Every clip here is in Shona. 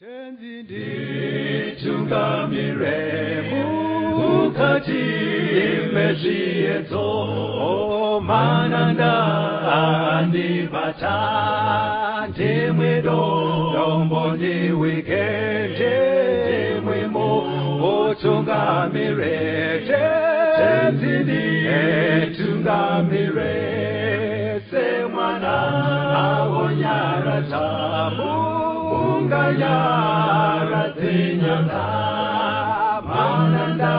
Tenzi nditungamire mukati mezviedzo, mananda andibata, ndimwi dombo ndiwike, ndimwi mutungamire. Tenzi nditungamire semwana awonyaradza munganyaradze nyanza, mananda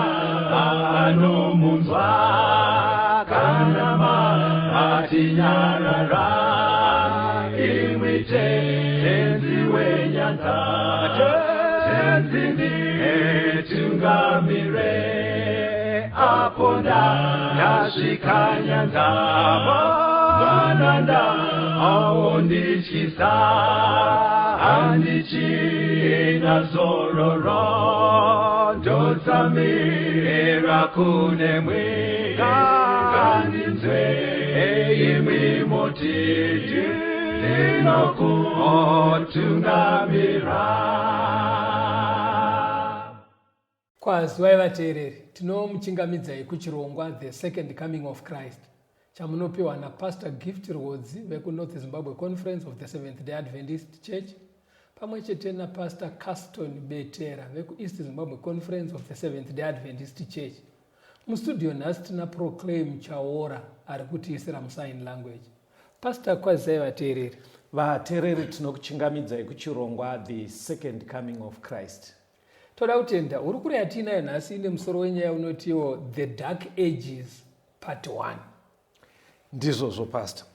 anomunzwa kana matinyarara, imwi Tenzi wenyanza. Tenzi nditungamire apo ndasvika nyanza, mananda aondityisa, handichina zororo, ndotsamira kunemwi, ngandinzwe imwi moti ndinokutungamira. Kwaziwai vateereri, tinomuchingamidzai kuchirongwa The Second Coming of Christ chamunopiwa naPastor Gift Rwodzi vekuNorth Zimbabwe Conference of the Seventh Day Adventist Church pamwe chete naPastor Caston Betera vekuEast Zimbabwe Conference of the Seventh Day Adventist Church. Mustudio nhasi tina Proclaim Chaora ari kutiisira musign language. Pastor, kwazisai vateereri. Vateereri, tinokuchingamidzai kuchirongwa The Second Coming of Christ. Toda kutenda hurukuro yatiinayo nhasi ine musoro wenyaya unotiwo The Dark Ages Part 1. Ndizvozvo, Pastor.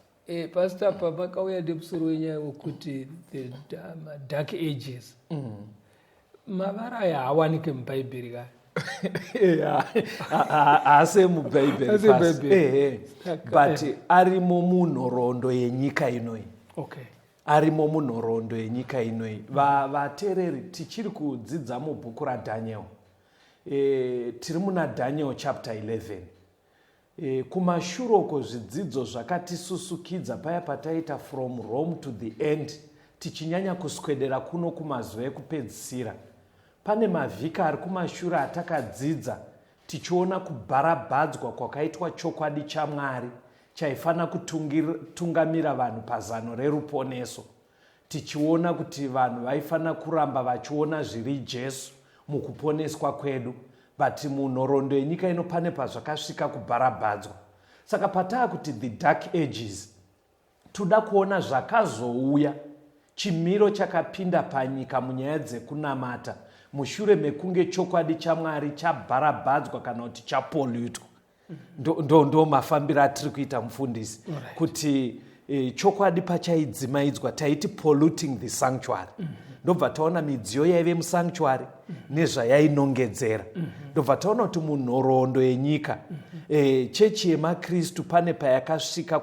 Pastor, pamakauya nemusoro wenyaya wekuti The Dark Ages, mavara aya haawanike muBhaibheri ka? Haasi emubhaibheri, but arimo munhoroondo yenyika inoi. Arimo munhoroondo yenyika inoi. Vateereri, tichiri kudzidza mubhuku raDaniel. Tiri muna Daniel chapter 11. Kumashure uko zvidzidzo zvakatisusukidza paya pataita from Rome to the end, tichinyanya kuswedera kuno kumazuva ekupedzisira. Pane mavhiki ari kumashure atakadzidza tichiona kubharabhadzwa kwakaitwa chokwadi chaMwari chaifanira kutungamira vanhu pazano reruponeso, tichiona kuti vanhu vaifanira kuramba vachiona zviri Jesu mukuponeswa kwedu, but munhoroondo yenyika ino pane pazvakasvika kubharabhadzwa. Saka pataa kuti The Dark Ages, toda kuona zvakazouya, chimiro chakapinda panyika munyaya dzekunamata mushure mekunge chokwadi chaMwari chabharabhadzwa kana kuti chapolutwa. Ndo mafambiro atiri kuita, mufundisi, kuti chokwadi pachaidzimaidzwa taiti polluting the sanctuary. Ndobva taona midziyo yaive musanctuary nezvayainongedzera. Ndobva taona kuti munhoroondo yenyika chechi yemaKristu pane payakasvika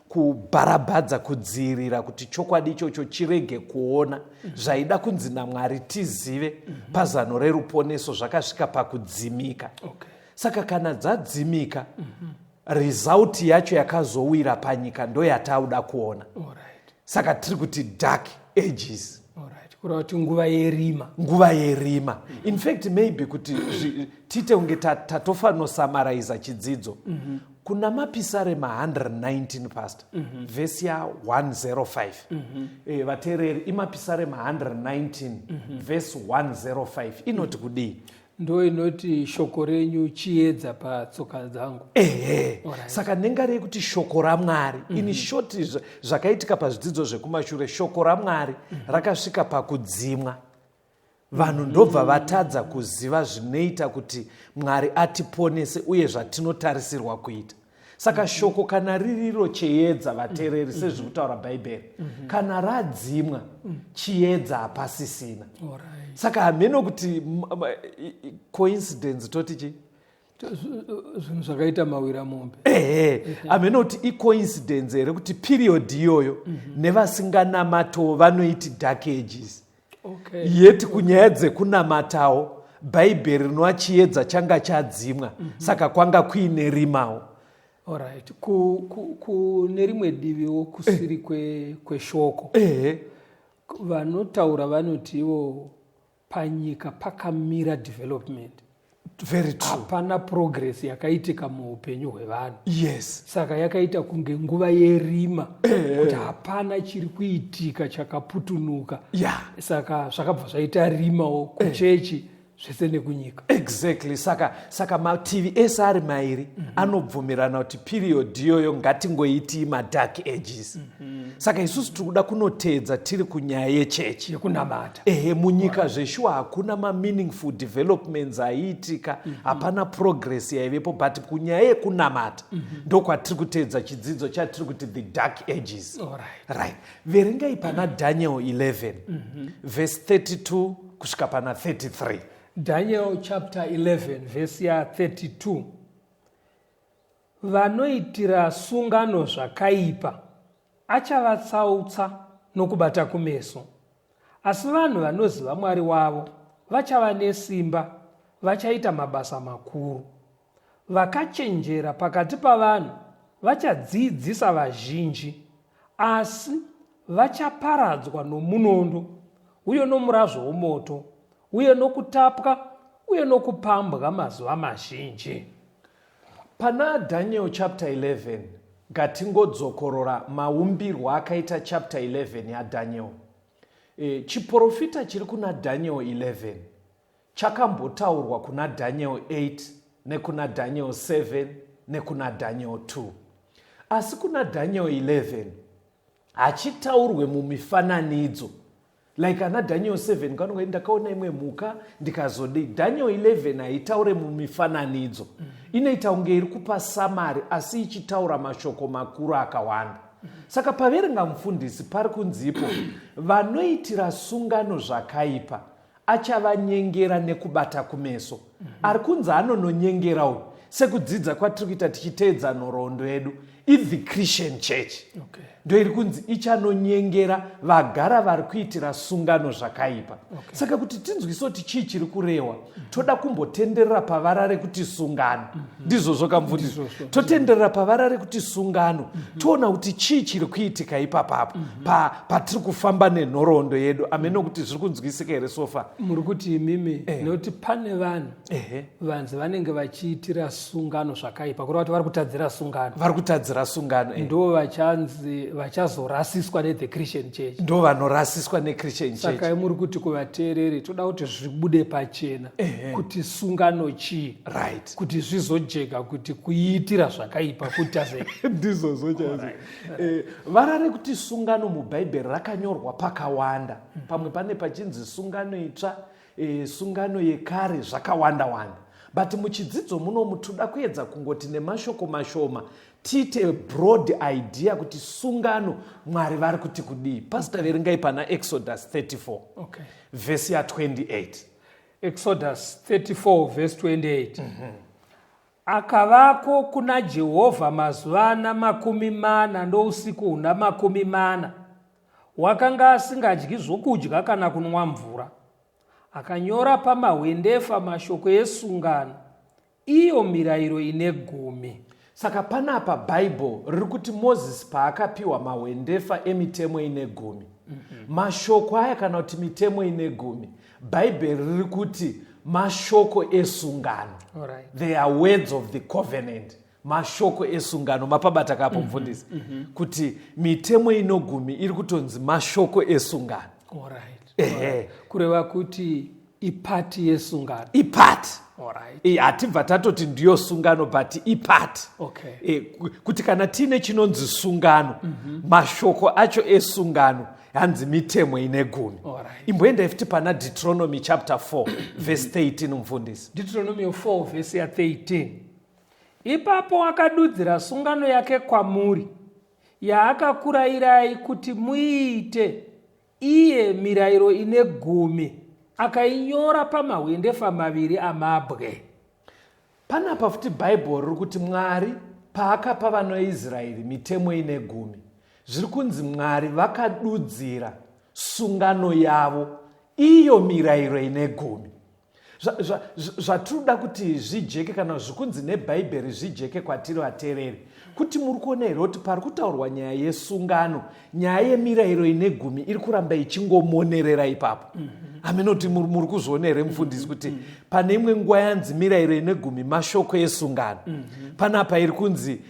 kubharabhadza kudzivirira kuti chokwadi ichocho chirege kuona zvaida kunzi naMwari tizive pazano reruponeso, zvakasvika pakudzimika. Saka kana dzadzimika, result yacho yakazowira panyika ndo yatauda kuona. Saka tiri kuti Dark Ages. Kureva kuti nguva yerima. Nguva yerima. In fact, maybe kuti tiite kunge tatofanosamaraiza chidzidzo, kuna Mapisarema 119, Pastor, vhesi ya105. Vateereri, iMapisarema 119 vhesi 105, inoti kudii? Ndo inoti shoko renyu chiedza patsoka dzangu. Ehe. Saka nenga rekuti shoko raMwari, in short, zvakaitika pazvidzidzo zvekumashure, shoko raMwari rakasvika pakudzimwa, vanhu ndobva vatadza kuziva zvinoita kuti Mwari atiponese uye zvatinotarisirwa kuita. Saka shoko kana ririro chiedza, vateereri, sezviri kutaura Bhaibheri, kana radzimwa, chiedza hapasisina. Saka hameno kuti coincidence, toti chii? Zvinhu zvakaita mawira mombe. Ehe, hameno kuti icoincidence here kuti period iyoyo nevasinganamatowo vanoiti Dark Ages, yeti kunyaya dzekunamatawo Bhaibheri rinova chiedza changa chadzimwa. Saka kwanga kuine rimawo. Alright, kune rimwe diviwo kusiri kweshoko. Vanotaura vanoti ivo panyika pakamira development. Very true. Hapana progress yakaitika muupenyu hwevanhu. Yes. Saka yakaita kunge nguva yerima kuti hapana chiri kuitika chakaputunuka. Saka zvakabva zvaita rimawo kuchechi zvese nekunyika. Exactly. Saka mativi ese ari mairi anobvumirana kuti period iyoyo ngatingoitii madark ages. Saka isusu tiri kuda kunoteedza tiri kunyaya yechechi yekunamata. Ehe, munyika zveshuwa hakuna mameaningful developments aiitika, hapana progress yaivepo, but kunyaya yekunamata ndokwatiri kuteedza chidzidzo chatiri kuti the dark ages. Right. Verengai pana Daniel 11 verse 32 kusvika pana 33. Daniel chapter 11 verse ya 32. Vanoitira sungano zvakaipa achavatsautsa nokubata kumeso, asi vanhu vanoziva Mwari wavo vachava nesimba, vachaita mabasa makuru. Vakachenjera pakati pavanhu vachadzidzisa vazhinji, asi vachaparadzwa nomunondo uye nomurazvo womoto uye nokutapwa uye nokupambwa mazuva mazhinji. Pana Daniel chapter 11 ngatingodzokorora maumbirwo akaita chapter 11 yaDaniel. Chiprofita chiri kuna Daniel 11 chakambotaurwa kuna Daniel 8 nekuna Daniel 7 nekuna Daniel 2. Asi kuna Daniel 11 hachitaurwe mumifananidzo. Like ana Daniel 7 kanonga ndakaona imwe mhuka ndikazodii. Daniel 11 haitaure mumifananidzo. Inoita kunge iri kupa summary asi ichitaura mashoko makuru akawanda. Saka paverenga mufundisi pari kunzipo vanoitira sungano zvakaipa achavanyengera nekubata kumeso. Ari kunzi anononyengera uyu sekudzidza kwatiri kuita tichiteedza nhoroondo yedu i the Christian Church. Ndo iri kunzi ichanonyengera vagara vari kuitira sungano zvakaipa. Saka kuti tinzwise kuti chii chiri kurehwa, toda kumbotenderera pavara rekuti sungano. Ndizvozvo kamufundisi. Totenderera pavara rekuti sungano, toona kuti chii chiri kuitika ipapapo patiri kufamba nenhoroondo yedu. Ameno kuti zviri kunzwisika here sofa? Muri kuti imimi nekuti pane vanhu vanzi vanenge vachiitira sungano zvakaipa, kureva kuti vari kutadzira sungano. Vari kutadzira sungano. Ndo vachanzi vachazorasiswa nethe Christian Church. Ndo vanorasiswa neChristian Church. Saka muri kuti kuvateereri toda kuti zvibude pachena kuti sungano chii. Right. Kuti zvizojeka kuti kuiitira zvakaipa kuita sei. Ndizvozvo chaizvo. Vara rekuti sungano muBhaibheri rakanyorwa pakawanda. Pamwe pane pachinzi sungano itsva, sungano yekare, zvakawanda wanda. But muchidzidzo munomu toda kuedza kungoti nemashoko mashoma tiite broad idea kuti sungano Mwari vari kuti kudii. Pastor, verengai pana Exodus 34 verse ya 28. Exodus 34 verse 28. Akavako kuna Jehovha mazuva ana 40 nousiku huna 40. Wakanga asingadyi zvokudya kana kunwa mvura. Akanyora pamahwendefa mashoko esungano, iyo mirayiro ine 10. Saka panapa Bible riri kuti Moses paakapiwa mahwendefa emitemo ine 10. Mashoko aya kana kuti mitemo ine 10, Bhaibheri riri kuti mashoko esungano. They are words of the covenant. Mashoko esungano. Mapabata kapo mufundisi. Kuti mitemo ino 10 iri kutonzi mashoko esungano. Kureva kuti ipati yesungano. Ipati. Hatibva tatoti ndiyo sungano, but ipati. Kuti kana tiine chinonzi sungano, mashoko acho esungano hanzi mitemo ine 10. Imboendai futi pana Deuteronomy chapter 4 verse 13 mufundisi. Deuteronomy 4 verse ya 13. Ipapo akadudzira sungano yake kwamuri, yaakakurayirai kuti muiite, iye mirayiro ine 10, akainyora pamahwendefa maviri amabwe. Panapa futi Bhaibheri riri kuti Mwari paakapa vanaIsraeri mitemo ine 10, zviri kunzi Mwari vakadudzira sungano yavo, iyo mirayiro ine 10. Zvatinoda kuti zvijeke kana zvikunzi nebhaibheri zvijeke kwatiri vateereri, kuti muri kuona here kuti pari kutaurwa nyaya yesungano, nyaya yemirayiro ine gumi iri kuramba ichingomonerera ipapo. Hameno kuti muri kuzviona here, mufundisi, kuti pane imwe nguva yanzi mirayiro ine gumi mashoko esungano, panapa iri kunzi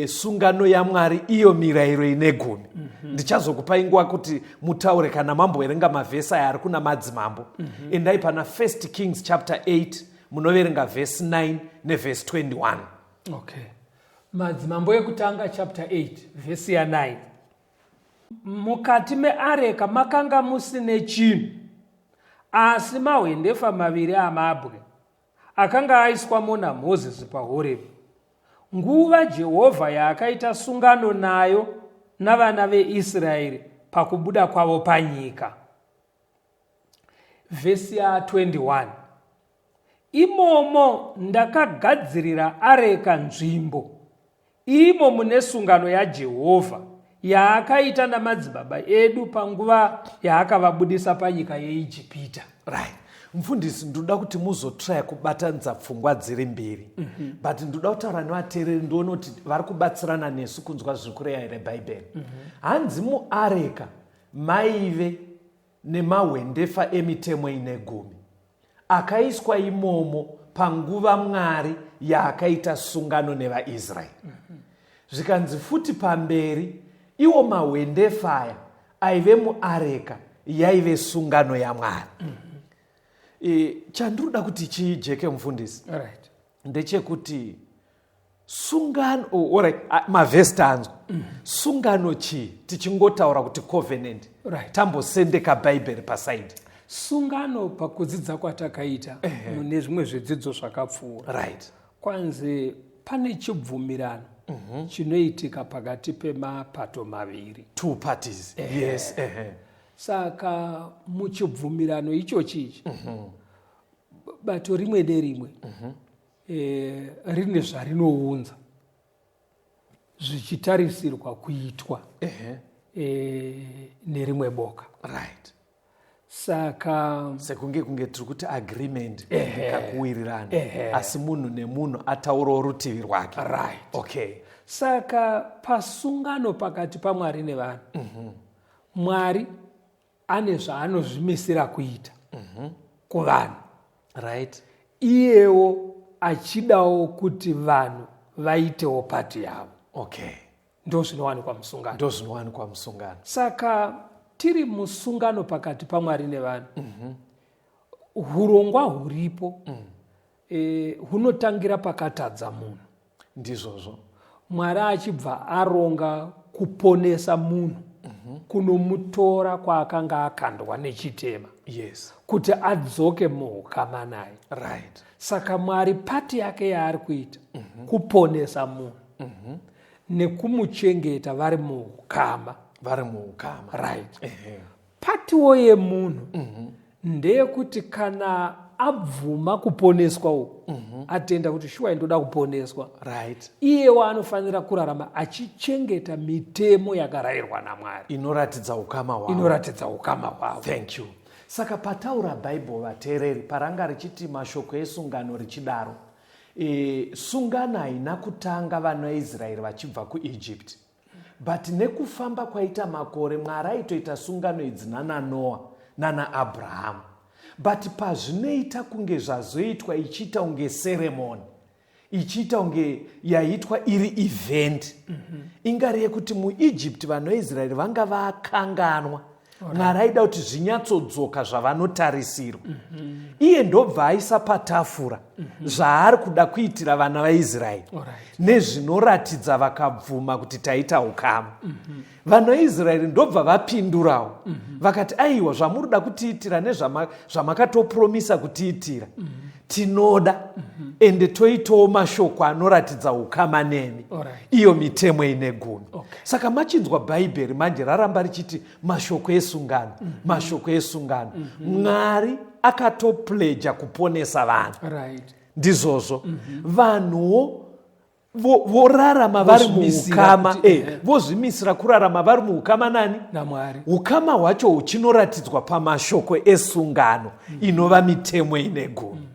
sungano yaMwari iyo mirayiro ine gumi. Ndichazokupai nguva kuti mutaure kana mamboverenga mavhesi aya ari kuna Madzimambo. Endai pana First Kings chapter 8, munoverenga vhesi 9 nevhesi 21. Okay, Madzimambo Ekutanga chapter 8 vhesi ya9. Mukati meareka makanga musine chinhu asi mahwendefa maviri amabwe akanga aiswamo naMozisi paHorebhu, nguva Jehovha yaakaita sungano nayo navana veIsraeri pakubuda kwavo panyika. Vhesi ya21. Imomo ndakagadzirira areka nzvimbo, imo mune sungano yaJehovha yaakaita namadzibaba edu panguva yaakavabudisa panyika yeIjipita. Right, mufundisi, ndoda kuti muzotraya kubatanidza pfungwa dziri mbiri, but ndoda kutaura nevateereri, ndione kuti vari kubatsirana nesu kunzwa zviri kureva here Bhaibheri. Hanzi muareka maive nemahwendefa emitemo ine gumi akaiswa imomo panguva Mwari yaakaita sungano nevaIsraeri. Zvikanzi futi pamberi, iwo mahwendefa aya aive muareka yaive sungano yaMwari. Chandinoda kuti chijeke, mufundisi, ndechekuti sungano, oh, alright, mavhesi tanzwa. Sungano chii, tichingotaura kuti covenant? Tambosendeka Bhaibheri paside. Sungano, pakudzidza kwatakaita mune zvimwe zvidzidzo zvakapfuura, kwanzi pane chibvumirano chinoitika pakati pemapato maviri. Two parties, yes. Saka muchibvumirano ichochi ichi, bato rimwe nerimwe rine zvarinounza zvichitarisirwa kuitwa nerimwe boka. Saka sekunge kunge tiri kuti agreement, kakuwirirana, asi munhu nemunhu ataurawo rutivi rwake. Saka pasungano pakati paMwari nevanhu, Mwari ane zvaanozvimisira kuita kuvanhu, iyewo achidawo kuti vanhu vaitewo part yavo. Ndo zvinowanikwa musungano. Ndo zvinowanikwa musungano. Saka tiri musungano pakati paMwari nevanhu. Hurongwa huripo hunotangira pakatadza munhu. Mwari achibva aronga kuponesa munhu, kunomutora kwaakanga akandwa nechitema, kuti adzoke muukama naye. Saka Mwari part yake yaari kuita kuponesa munhu nekumuchengeta vari muukama. Vari muukama. Partwo yemunhu ndeyekuti kana abvuma kuponeswa uku, atenda kuti shuwa indoda kuponeswa, iyewo anofanira kurarama achichengeta mitemo yakarayirwa naMwari inoratidza ukama hwavo. Inoratidza ukama hwavo. Thank you. Saka pataura Bhaibheri, vateereri, paranga richiti mashoko esungano richidaro, sungano haina kutanga vana vaIsraeri vachibva kuEgypt, but nekufamba kwaita makore Mwari aitoita sungano idzi nana Noa nana Abrahamu. But pazvinoita kunge zvazoitwa ichiita kunge ceremony, ichiita kunge yaitwa iri event, ingari yekuti muEgypt vanhu vaIsraeri vanga vakanganwa, Mwari aida kuti zvinyatsodzoka zvavanotarisirwa. Iye ndobva aisa patafura zvaari kuda kuitira vana vaIsraeri nezvinoratidza vakabvuma kuti taita ukama. Vanhu vaIsraeri ndobva vapindurawo, vakati, "Aiwa, zvamuri kuda kutiitira nezvamakatopromisa kutiitira tinoda, ende toitawo mashoko anoratidza ukama nemi, iyo mitemo ine gumi." Saka machinzwa Bhaibheri manje raramba richiti mashoko esungano, mashoko esungano. Mwari akatopleja kuponesa vanhu. Ndizvozvo. Vanhuwo vorarama vari Vozvimisira muukama, vozvimisira kurarama vari muukama nani? NaMwari. Ukama hwacho huchinoratidzwa pamashoko esungano inova mitemo ine gumi.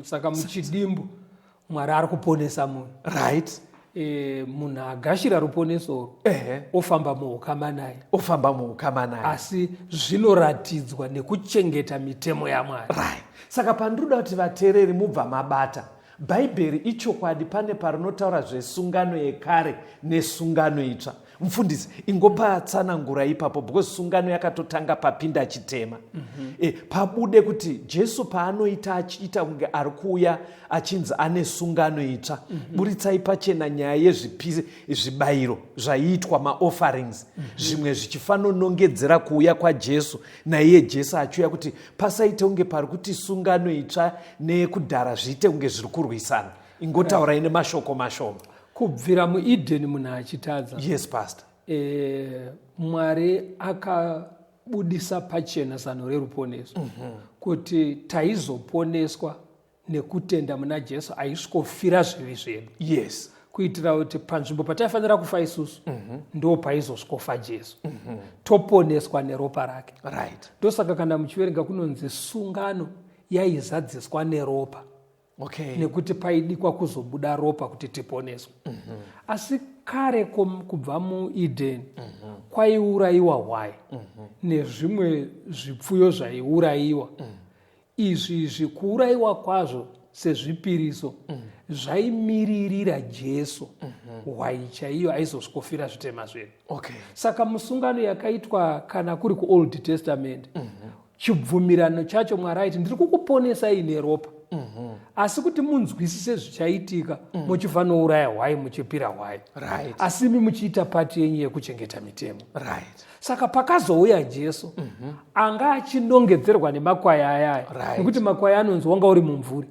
Saka muchidimbu Mwari ari kuponesa munhu. Right. E, munhu agashira ruponeso urwu ofamba muukama naye, ofamba muukama naye, asi zvinoratidzwa nekuchengeta mitemo yaMwari. Right. Saka pandinoda kuti vateereri mubva mabata Bhaibheri ichokwadi pane parinotaura zvesungano yekare nesungano itsva. Mufundisi, ingopa tsanangura ipapo because sungano yakatotanga papinda chitema. Mm -hmm. E, pabude kuti Jesu paanoita achiita kunge ari kuuya achinzi ane sungano itsva. Mm -hmm. Buritsai pachena nyaya yezvipisi zvibayiro zvaiitwa maofferings mm -hmm. zvimwe zvichifanonongedzera kuuya kwaJesu naiye Jesu achiuya kuti pasaite kunge pari kuti sungano itsva neyekudhara zviite kunge zviri kurwisana. Ingotaurai nemashoko mashoma. Kubvira muEdeni munhu achitadza. Yes, pastor. E, Mwari akabudisa pachena zano reruponeso mm -hmm. kuti taizoponeswa nekutenda muna Jesu aisvikofira zvivi zvedu. Yes. Kuitira kuti panzvimbo pataifanira kufa isusu mm -hmm. ndo paizosvikofa Jesu mm -hmm. toponeswa neropa rake. Right. Ndosaka kana muchiverenga kunonzi sungano yaizadziswa neropa. Okay. Nekuti paidikwa kuzobuda ropa kuti tiponeswe. Mm -hmm. Asi kare kubva muEden mm -hmm. kwaiurayiwa hwai mm -hmm. nezvimwe zvipfuyo zvaiurayiwa mm -hmm. Izvi izvi kuurayiwa kwazvo sezvipiriso mm. zvaimiririra Jesu mm -hmm. hwai chaiyo aizosvikofira zvitema zvedu. Okay. Saka musungano yakaitwa kana kuri kuOld Testament mm -hmm. chibvumirano chacho Mwari aiti ndiri kukuponesai neropa mm -hmm. asi kuti munzwisise zvichaitika mm -hmm. muchifanouraya hwai muchipira hwai right. asi imi muchiita pati yenyu yekuchengeta mitemo right. Saka pakazouya Jesu mm -hmm. anga achinongedzerwa nemakwai ayaya right. nekuti makwai anonzi wanga uri mumvuri.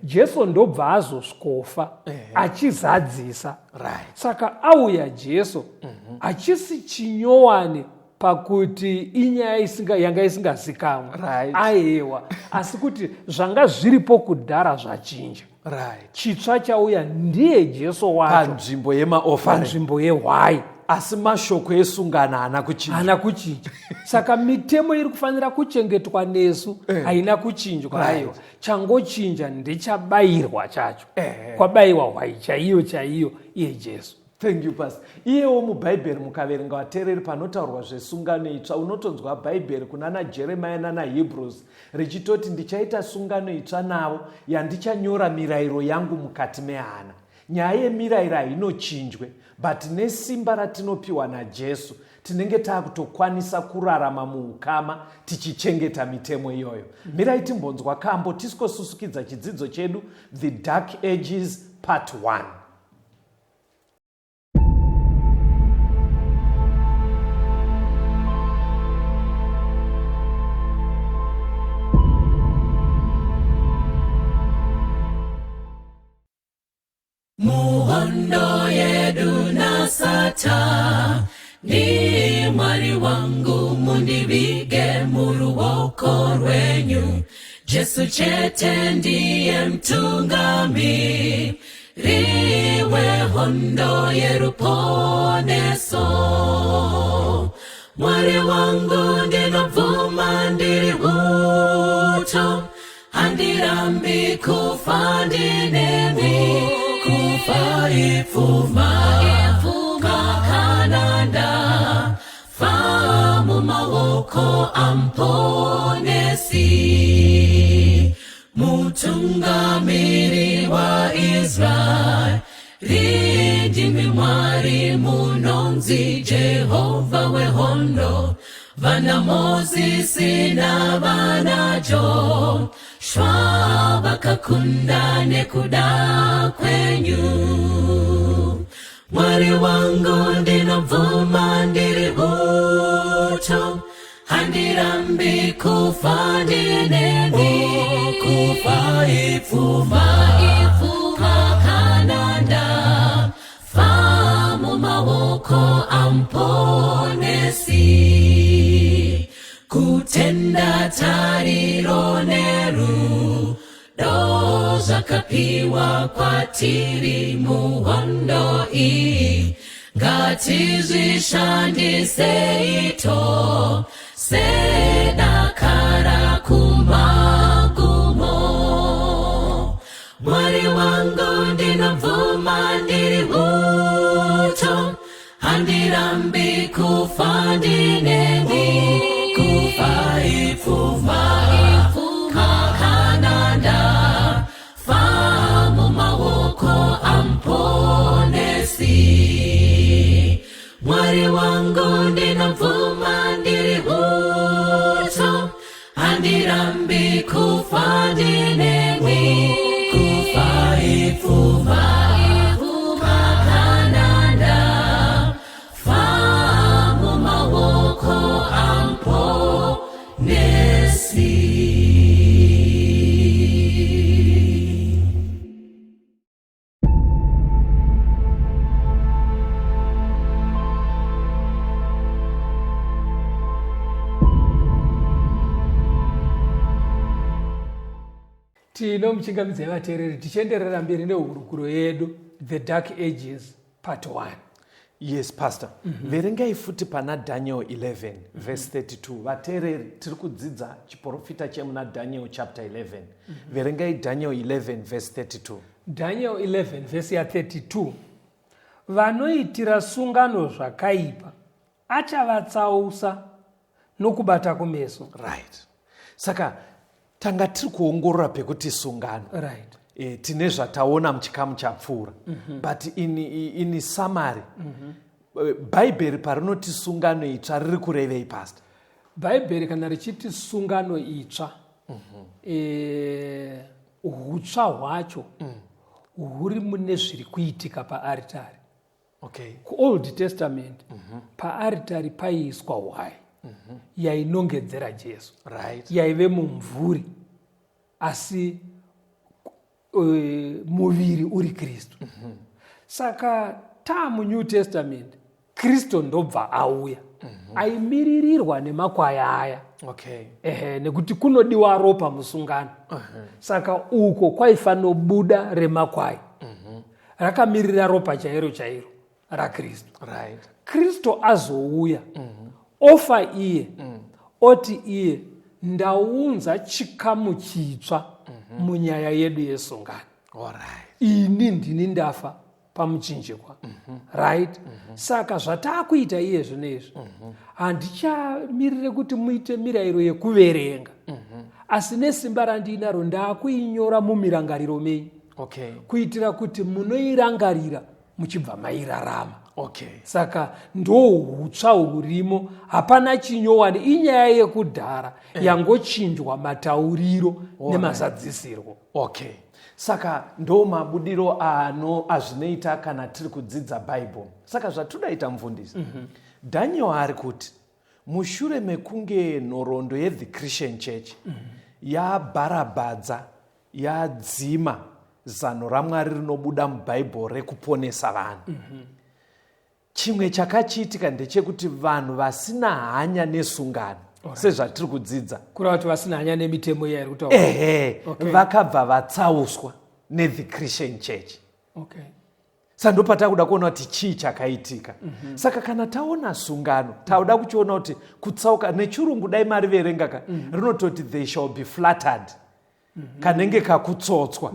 Jesu ndobva azosvikofa achizadzisa. Right. Saka auya Jesu mm -hmm. achisi chinyowani pakuti inyaya isinga yanga isingazikamwa right. Ayewa asi kuti zvanga zviripo kudhara zvachinja. Right. Chitsva chauya ndiye Jesu wacho panzvimbo yemaofa, panzvimbo yehwai, asi mashoko esungano haana kuchinja, haana kuchinja. Saka mitemo iri kufanira kuchengetwa nesu haina kuchinjwa. Aiwa, changochinja ndechabayirwa chacho, kwabayiwa hwai chaiyo chaiyo iye Jesu. Thank you, Pastor. Iyewo muBhaibheri mukaverenga vateereri panotaurwa zvesungano itsva unotonzwa Bhaibheri kunana Jeremiah nana Hebrews richitoti ndichaita sungano itsva navo yandichanyora mirayiro yangu mukati mehana. Nyaya yemirayiro hainochinjwe but nesimba ratinopiwa naJesu tinenge taakutokwanisa kurarama muukama tichichengeta mitemo iyoyo. Mirai timbonzwa kambo tisikosusukidza chidzidzo chedu The Dark Ages Part 1. Muhondo yedu naSatani, Mwari wangu mundivige muruoko rwenyu. Jesu chete ndiye mtungami riwe hondo yeruponeso. Mwari wangu ndinobvuma ndiri uto, handirambi kufa ndinemi, kufa ipfuma kakananda fa mumaoko amponesi, mutungamiri waIsraeri, ndimi Mwari munonzi Jehova wehondo, vana Mozisi navana Joshua vakakunda nekuda kwenyu. Mwari wangu ndinobvuma ndiri uto, handirambi kufa ndinemi, kufa ipfuma kananda fa mumaoko amponesi, kutenda tariro nerudo zvakapiwa kwatiri muhondo iyi, ngatizvishandisei tose dakara kumagumo. wangu ndinobvuma ndiri uto handirambi kufa ndinemi kufa ipfuma kana ndafa mumaoko aMuponesi. Mwari wangu ndinobvuma ndiri uto handirambi kufa ndinemi kufa ipfuma kana ndafa mumaoko aMuponesi. Tinomuchingamidzai vateereri, tichienderera mberi nehurukuro yedu, The Dark Ages Part 1. Yes, Pastor. Verengai futi pana Daniel 11 verse 32. Vateereri, tiri kudzidza chiprofita chemuna Daniel chapter 11. Verengai Daniel 11 verse 32. Daniel 11 vhesi ya32: vanoitira sungano zvakaipa achavatsausa nokubata kumeso. Right, saka tanga tiri kuongorora pekuti sungano. Tine zvataona muchikamu chapfuura, but in summary, Bhaibheri parinoti sungano itsva riri kurevei, Pastor? Bhaibheri kana richiti sungano itsva, hutsva hwacho huri mune zviri kuitika paaritari. KuOld Testament, paaritari paiiswa hwai yainongedzera Jesu, yaive mumvuri asi muviri uri Kristu. Saka taamuNew Testament, Kristu ndobva auya, aimiririrwa nemakwaya aya. Ehe, nekuti kunodiwa ropa musungano. Saka uko kwaifanobuda remakwai rakamirira ropa chairo chairo raKristu. Kristu azouya, ofa iye, oti iye, "Ndaunza chikamu chitsva munyaya yedu yesungano. Ini ndini ndafa pamuchinjikwa." Right, saka zvataakuita iye zvino izvi, handichamirire kuti muite mirayiro yekuverenga, asi nesimba randiinaro ndaakuinyora mumirangariro menyu kuitira kuti munoirangarira muchibva mairarama. Saka ndo hutsva hurimo, hapana chinyowani, inyaya yekudhara yangochinjwa matauriro nemazadzisirwo. Okay, saka ndo mabudiro ano azvinoita kana tiri kudzidza Bhaibheri. Saka zvatodaita, mufundisi, Daniel ari kuti mushure mekunge nhoroondo yethe Christian Church yabharabhadza, yadzima zano raMwari rinobuda muBhaibheri rekuponesa vanhu, chimwe chakachiitika ndechekuti vanhu vasina hanya nesungano, sezvatiri kudzidza, Kureva kuti vasina hanya nemitemo iya iri kutaura. Ehe. Vakabva vatsauswa nethe Christian Church. Saka ndopatakuda kuona kuti chii chakaitika. Saka kana taona sungano, tauda kuchiona kuti kutsauka, nechirungu dai mariverenga ka, rinototi "they shall be flattered", kanenge kakutsotswa.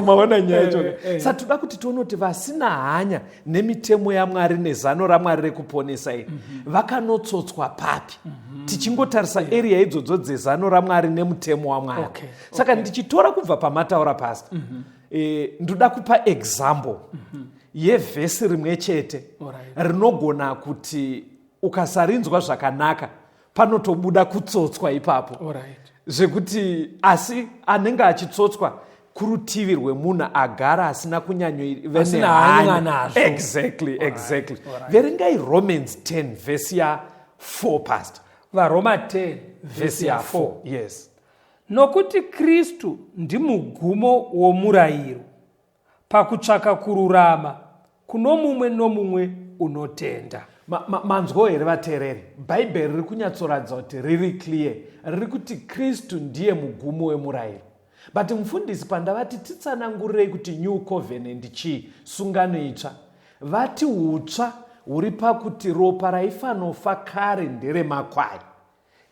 Maona nyaya yacho? Saka toda kuti tione kuti vasina hanya nemitemo yaMwari nezano raMwari rekuponesa iri vakanotsotswa papi, tichingotarisa area idzodzo dzezano raMwari nemutemo waMwari. Saka ndichitora kubva pamataura, Pastor, ndoda kupa example yevhesi rimwe chete rinogona kuti ukasarinzwa zvakanaka panotobuda kutsotswa ipapo, zvekuti asi anenge achitsotswa kurutivi rwemunhu agara asina kunyanyove Asina hanya nazvo. Exactly. Verengai Romans 10 vhesi ya4, Pastor. VaRoma 10 vhesi ya4, yes. Nokuti Kristu ndimugumo womurayiro pakutsvaka kururama kuno mumwe nomumwe unotenda. Manzwawo here, vateereri? Bhaibheri riri kunyatsoratidza kuti riri clear, riri kuti Kristu ndiye mugumo wemurayiro. But mufundisi, pandavati titsanangurirei kuti New Covenant chii, sungano itsva, vati utsva huri pakuti ropa raifanofa kare nderemakwai.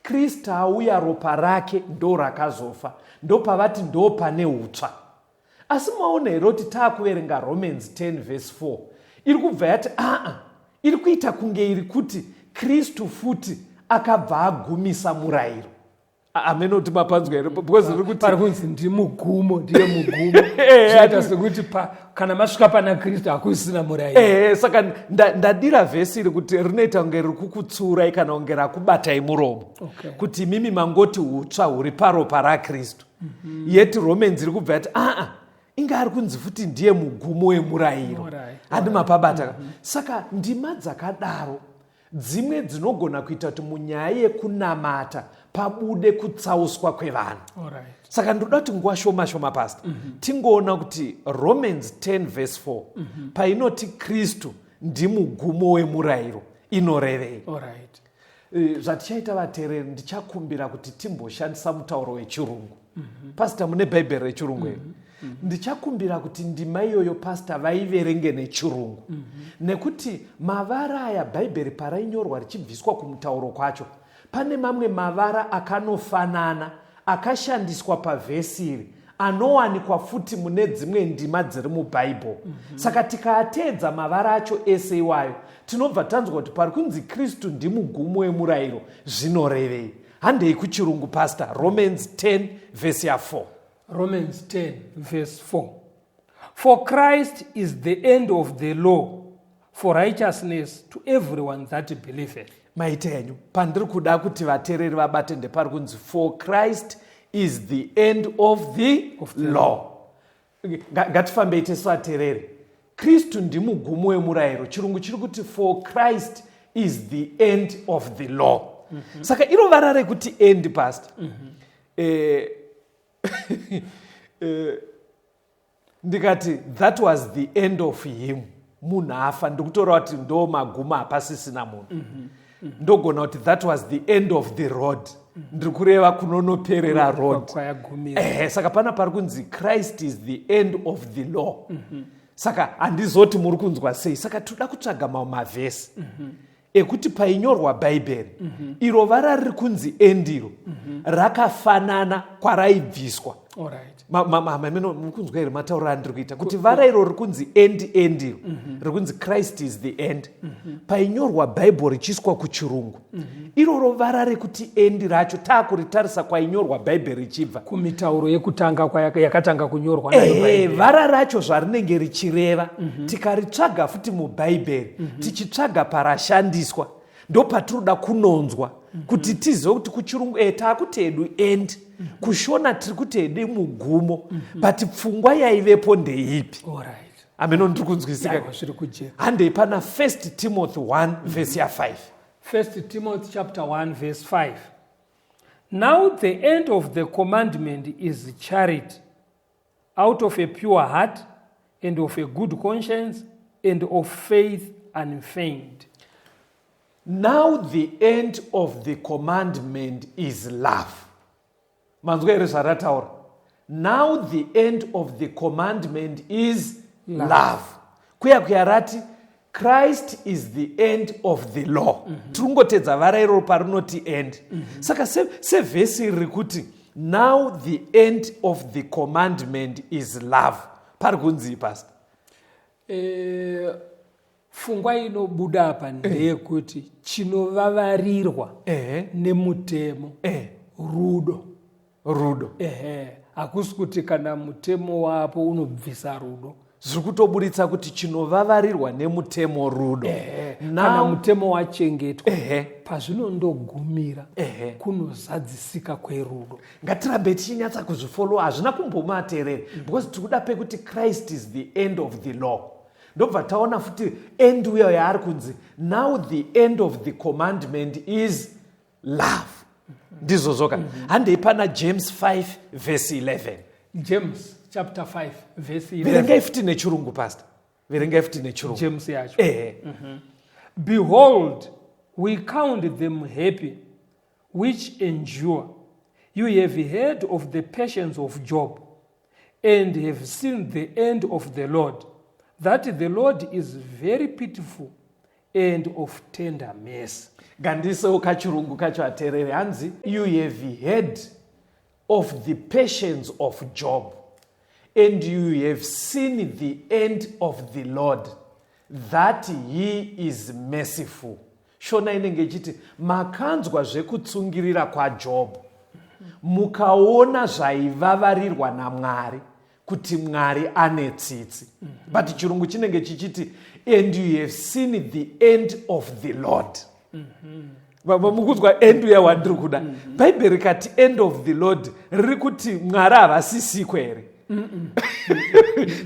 Kristu auya, ropa rake ndo rakazofa, ndopavati ndo pane utsva. Asi maona here kuti taakuverenga Romans 10 vhesi 4 iri kubva yati aa, iri kuita kunge iri kuti Kristu futi akabva agumisa murayiro. Hameno kuti mapanzwa here, because riri kuti pari kunzi ndimugumo, ndiye mugumo. Zvinoita sekuti kana masvika pana Kristu hakusisina murayiro. Saka ndadira vhesi iri kuti rinoita kunge riri kukutsuurai kana kunge rakubatai muromo. Kuti imimi mangoti hutsva huri paropa raKristu. Yet Romans iri kubva yati aa, inga ari kunzi futi ndiye mugumo wemurayiro. Handi mapabata. Saka ndima dzakadaro dzimwe dzinogona kuita kuti munyaya yekunamata pabude kutsauswa kwevanhu. Saka ndoda kuti nguva shoma shoma, Pastor, tingoona kuti Romans 10 verse 4 painoti Kristu ndimugumo wemurayiro inorevei. Zvatichaita vateereri, ndichakumbira kuti timboshandisa mutauro wechirungu. Pastor, mune bhaibheri rechirungu here? Ndichakumbira kuti ndima iyoyo, Pastor, vaiverenge nechirungu, nekuti mavara aya bhaibheri parainyorwa richibviswa kumutauro kwacho, pane mamwe mavara akanofanana akashandiswa pavhesi iri anowanikwa futi mune dzimwe ndima dziri mubhaibheri. Saka tikaateedza mavara acho ese iwayo, tinobva tanzwa kuti pari kunzi Kristu ndimugumo wemurayiro zvinorevei. Handei kuchirungu, Pastor. Romans 10 vhesi ya4. Romans 10 verse 4. For Christ is the end of the law for righteousness to everyone that believeth. Maita henyu. Pandiri kuda kuti vateereri vabate ndepari kunzi for Christ is the end of the, Of the law. Ngatifambei tese vateereri. Kristu ndimugumo wemurayiro. Chirungu chiri kuti for Christ is the end of the law. Saka iro vara rekuti end, Pastor, ndikati that was the end of him, munhu afa, ndikutora kuti ndo magumo, hapasisina munhu. Ndogona kuti that was the end of the road, ndiri kureva kunonoperera road. Kwayagumira. Ehe, saka pana pari kunzi Christ is the end of the law. Saka handizoti muri kunzwa sei. Saka toda kutsvaga mamwe mavhesi ekuti painyorwa bhaibheri iro vara riri kunzi end iro rakafanana kwaraibviswa. Mameno muri kunzwa here matauriro andiri kuita kuti vara iro riri kunzi end, end iro riri kunzi Christ is the end, painyorwa bhaibheri richiiswa kuchirungu, iroro vara rekuti end racho taakuritarisa kwainyorwa bhaibheri richibva kumitauro yekutanga yakatanga kunyorwa nayo Bhaibheri. Vara racho zvarinenge richireva, tikaritsvaga futi mubhaibheri, tichitsvaga parashandiswa, ndo patinoda kunonzwa kuti tizive kuti kuchirungu taakuti hedu end, kushona tiri kuti hedu mugumo, but pfungwa yaivepo ndeipi? Ameno ndiri kunzwisika. Aiwa, zviri kujeka. Handei pana 1 Timothy 1 vhesi ya5. First Timothy chapter 1 verse 5. Now the end of the commandment is charity, out of a pure heart and of a good conscience and of faith unfeigned. Now the end of the commandment is love. Manzwa here zvarataura? Now the end of the commandment is love. Love. Kuya kuya rati Christ is the end of the law. Tiri kungotedza vara iroro parinoti end. Saka sevhesi se riri kuti now the end of the commandment is love, pari kunzii, Pastor? Pfungwa inobuda apa ndeyekuti chinovavarirwa nemutemo rudo. Rudo. Ehe, hakusi kuti kana mutemo wapo unobvisa rudo. Zviri kutoburitsa kuti chinovavarirwa nemutemo rudo. Kana mutemo wachengetwa, pazvinondogumira kunozadzisika kwerudo. Ngatirambe tichinyatsa kuzvifollowa, hazvina kumbomateereri, because tiri kuda pekuti Christ is the end of the law. Ndobva taona futi end uyo yaari kunzi now the end of the commandment is love. Ndizvozvoka? Handei pana James 5 vhesi 11. James chapter 5 verse 11. Verengai futi nechirungu, Pastor, verengai futi nechirungu. James yacho. Ehe. Behold, we count them happy which endure. You have heard of the patience of Job and have seen the end of the Lord, that the Lord is very pitiful and of tender mercy. Ngandisewo kachirungu kacho ateerere. Hanzi you have heard of the patience of Job. And you have seen the end of the Lord, that he is merciful. Shona inenge ichiti makanzwa zvekutsungirira kwaJobho, mukaona zvaivavarirwa naMwari, kuti Mwari ane tsitsi. But chirungu chinenge chichiti, and you have seen the end of the Lord. Mukunzwa end uya wandiri kuda? Bhaibheri rikati end of the Lord, riri kuti Mwari havasisikwe here?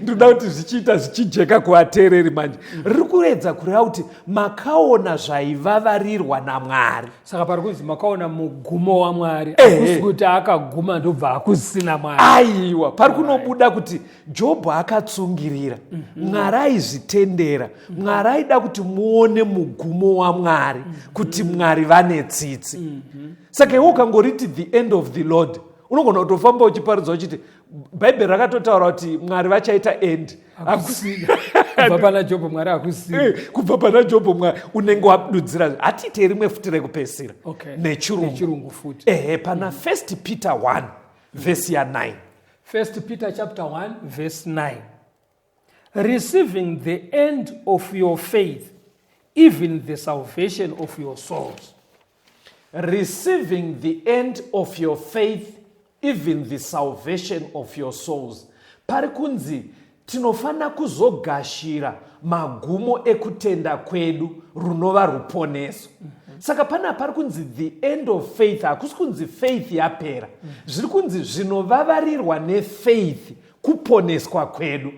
Ndinoda kuti zvichiita zvichijeka kuvateereri manje. Riri kuedza kureva kuti makaona zvaivavarirwa naMwari. Saka pari kunzi makaona mugumo waMwari, hakusi kuti akaguma ndobva hakusina Mwari. Aiwa, pari kunobuda kuti Jobho akatsungirira. Mwari aizvitendera. Mwari aida kuti muone mugumo waMwari, kuti Mwari vane tsitsi. Saka iwe ukangoriti the end of the Lord, unogona kutofamba uchiparidza uchiti Bhaibheri rakatotaura kuti Mwari vachaita end. Hakusina. Kubva pana Jobho Mwari hakusina. Kubva pana Jobho Mwari unenge wadudzira. Hatiite rimwe futi rekupesira. Nechirungu. Nechirungu futi. Ehe, pana 1 Peter 1 vhesi ya9. 1 Peter chapter 1 verse 9. Receiving the end of your faith, even the salvation of your souls. Receiving the end of your faith, even the salvation of your souls. Pari kunzi tinofanira kuzogashira magumo ekutenda kwedu, runova ruponeso. Saka pana pari kunzi the end of faith, hakusi kunzi faith yapera. Zviri kunzi zvinovavarirwa nefaith kuponeswa kwedu.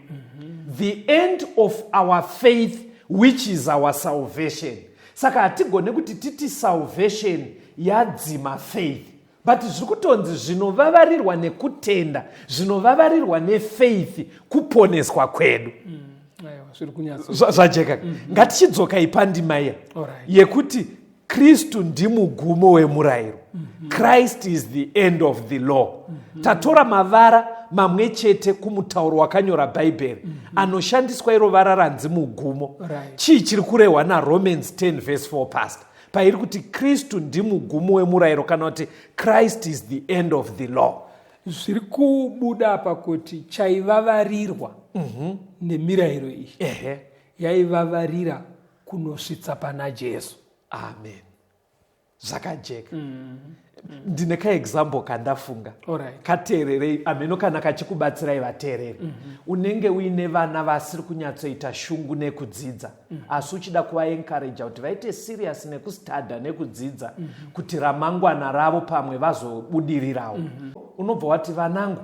The end of our faith, which is our salvation. Saka hatigone kuti titi salvation yadzima faith, but zviri kutonzi zvinovavarirwa nekutenda, zvinovavarirwa nefaith kuponeswa kwedu. Aiwa, zviri kunyatso Zvajeka. Ngatichidzokai pandima iya yekuti Kristu ndimugumo wemurayiro. Christ is the end of the law. Tatora mavara mamwe chete kumutauro wakanyora Bhaibheri anoshandiswa iro vara ranzi mugumo. Chii chiri kurehwa naRomans 10 verse 4, pastor, pairi kuti Kristu ndimugumo wemurayiro, kana kuti Christ is the end of the law? Zviri kubuda apa kuti chaivavarirwa nemirayiro iyi yaivavarira kunosvitsa pana Jesu. Amen, zvakajeka. Ndine kaexample kandafunga. Kateererei, ameno kana kachikubatsirai vateereri. Unenge uine vana vasiri kunyatsoita shungu nekudzidza, asi uchida kuvaencouraja kuti vaite serious nekustadha nekudzidza, kuti ramangwana ravo pamwe vazobudirirawo. Unobva wati, "Vanangu,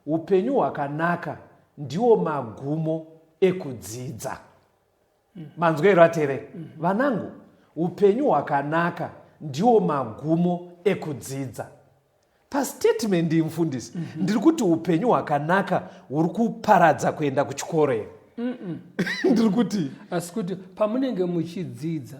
upenyu hwakanaka ndiwo magumo ekudzidza." Manzwa ero ateereri? Vanangu, upenyu hwakanaka ndiwo magumo ekudzidza. Pastatement iyi, mufundisi, ndiri kuti upenyu hwakanaka huri kuparadza kuenda kuchikoro here? Ndiri kuti Asi kuti pamunenge muchidzidza,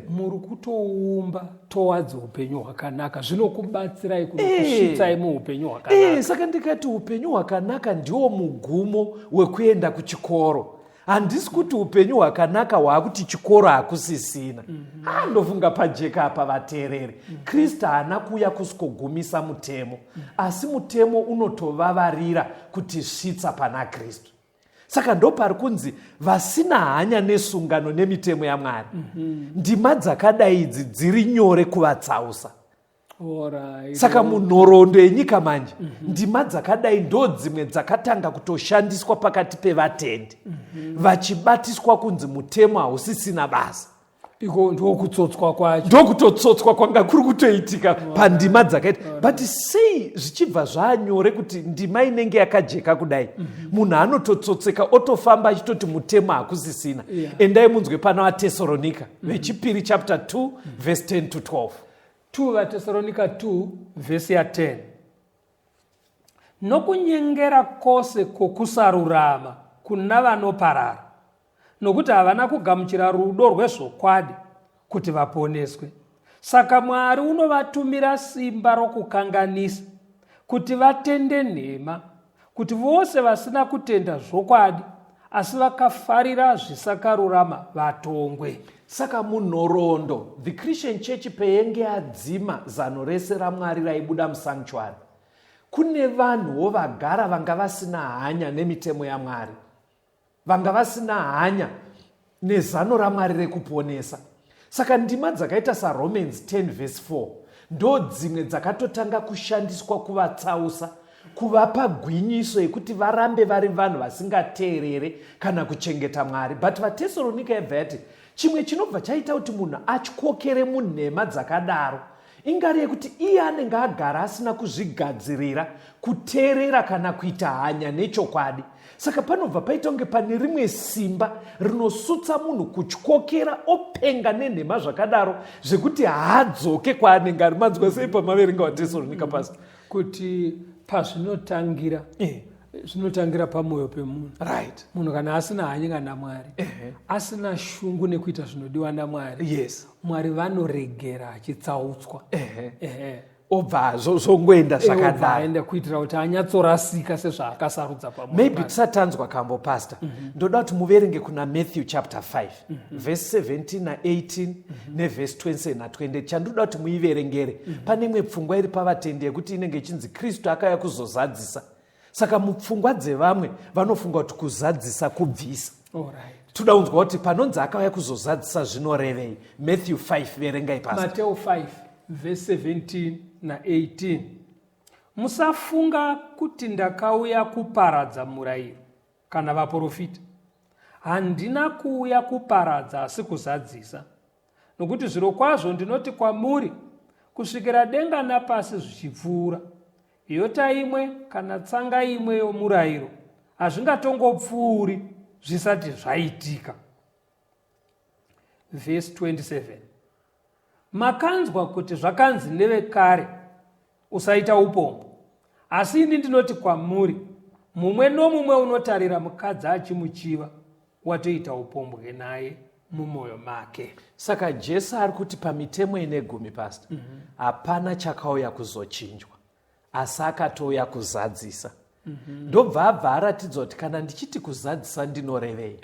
muri kutoumba towards upenyu hwakanaka, zvinokubatsirai kunosvitsai muupenyu hwakanaka. Saka ndikati upenyu hwakanaka ndiwo mugumo wekuenda kuchikoro, handisi kuti upenyu hwakanaka hwaakuti chikoro hakusisina. Ah, ndofunga pajeka apa vateereri. Kristu haana kuuya kusvikogumisa mutemo, asi mutemo unotovavarira kuti svitsa pana Kristu. Saka ndopari kunzi vasina hanya nesungano nemitemo yaMwari, ndima dzakadai idzi dziri nyore kuvatsausa. Saka munhoroondo yenyika manje, ndima dzakadai ndo dzimwe dzakatanga kutoshandiswa pakati pevatendi, vachibatiswa kunzi mutemo hausisina basa. Iko ndokutsotswa kwacho. Ndokutotsotswa kwanga kuri kutoitika pandima dzakaita. But sei zvichibva zvaanyore kuti ndima inenge yakajeka kudai, munhu anototsotseka otofamba achitoti mutemo hakusisina? Endai munzwe pana vaTesaronika vechipiri chapter 2 verse 10 to 12. 2 vaTesaronika 2 vhesi ya10: Nokunyengera kwose kwokusarurama kuna vanoparara, nokuti havana kugamuchira rudo rwezvokwadi kuti vaponeswe. Saka Mwari unovatumira simba rokukanganisa kuti vatende nhema, kuti vose vasina kutenda zvokwadi asi vakafarira zvisakarurama vatongwe. Saka munhoroondo, the Christian Church peyenge yadzima zano rese raMwari raibuda musanctuary. Kune vanhuwo vagara vanga vasina hanya nemitemo yaMwari, vanga vasina hanya nezano raMwari rekuponesa. Saka ndima dzakaita saRomans 10 vhesi 4 ndo dzimwe dzakatotanga kushandiswa kuvatsausa, kuvapa gwinyiso yekuti varambe vari vanhu vasingateerere kana kuchengeta Mwari. But vaTesaronika yabva yati chimwe chinobva chaita kuti munhu atyokere munhema dzakadaro ingari yekuti iye anenge agara asina kuzvigadzirira kuteerera kana kuita hanya nechokwadi. Saka panobva paita kunge pane rimwe simba rinosutsa munhu kutyokera openga nenhema zvakadaro zvekuti haadzoke kwaanenge ari. Manzwa sei pamaverenga waTesaronika, Pastor? Kuti pazvinotangira zvinotangira pamwoyo pemunhu. Munhu kana asina hanya naMwari, asina shungu nekuita zvinodiwa naMwari, Mwari vanoregera achitsautswa. Obva zvongoenda zvakadaro. Aenda kuitira kuti anyatsorasika sezvaakasarudza pamwoyo. Maybe tisatanzwa kambo, Pastor. Ndoda kuti muverenge kuna Matthew chapter 5 verse 17 na18 nevhesi 20 na20. Chandoda kuti muiverengere, pane imwe pfungwa iri pavatendi yekuti inenge ichinzi Kristu akauya kuzozadzisa. Saka mupfungwa dzevamwe vanofunga kuti kuzadzisa kubvisa. Toda kunzwa kuti panonzi akauya kuzozadzisa zvinorevei. Matthew 5, verengai, Pastor. Mateo 5 verse 17 na18. Musafunga kuti ndakauya kuparadza murayiro kana vaprofita. Handina kuuya kuparadza asi kuzadzisa. Nokuti zvirokwazvo ndinoti kwamuri, kusvikira denga napasi zvichipfuura, yota imwe kana tsanga imwe yomurayiro hazvingatongopfuuri zvisati zvaitika. Vhesi 27. Makanzwa kuti zvakanzi nevekare, usaita upombwe. Asi ini ndinoti kwamuri, mumwe nomumwe unotarira mukadzi achimuchiva watoita upombwe naye mumwoyo make. Saka Jesu ari kuti pamitemo ine gumi, Pastor, hapana chakauya kuzochinjwa, asi akatouya kuzadzisa. Ndobva abva aratidza kuti kana ndichiti kuzadzisa ndinorevei.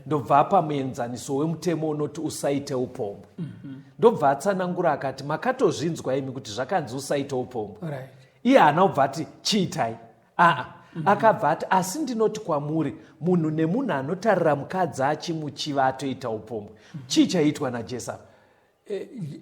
Ndobva apa muenzaniso wemutemo unoti usaite upombwe. Ndobva atsanangura akati makatozvinzwa imi kuti zvakanzi usaite upombwe. Iye haana kubva ati chiitai, aa. Akabva ati asi ndinoti kwamuri, munhu nemunhu anotarira mukadzi achimuchiva atoita upombwe. Chii chaiitwa naJesu apa?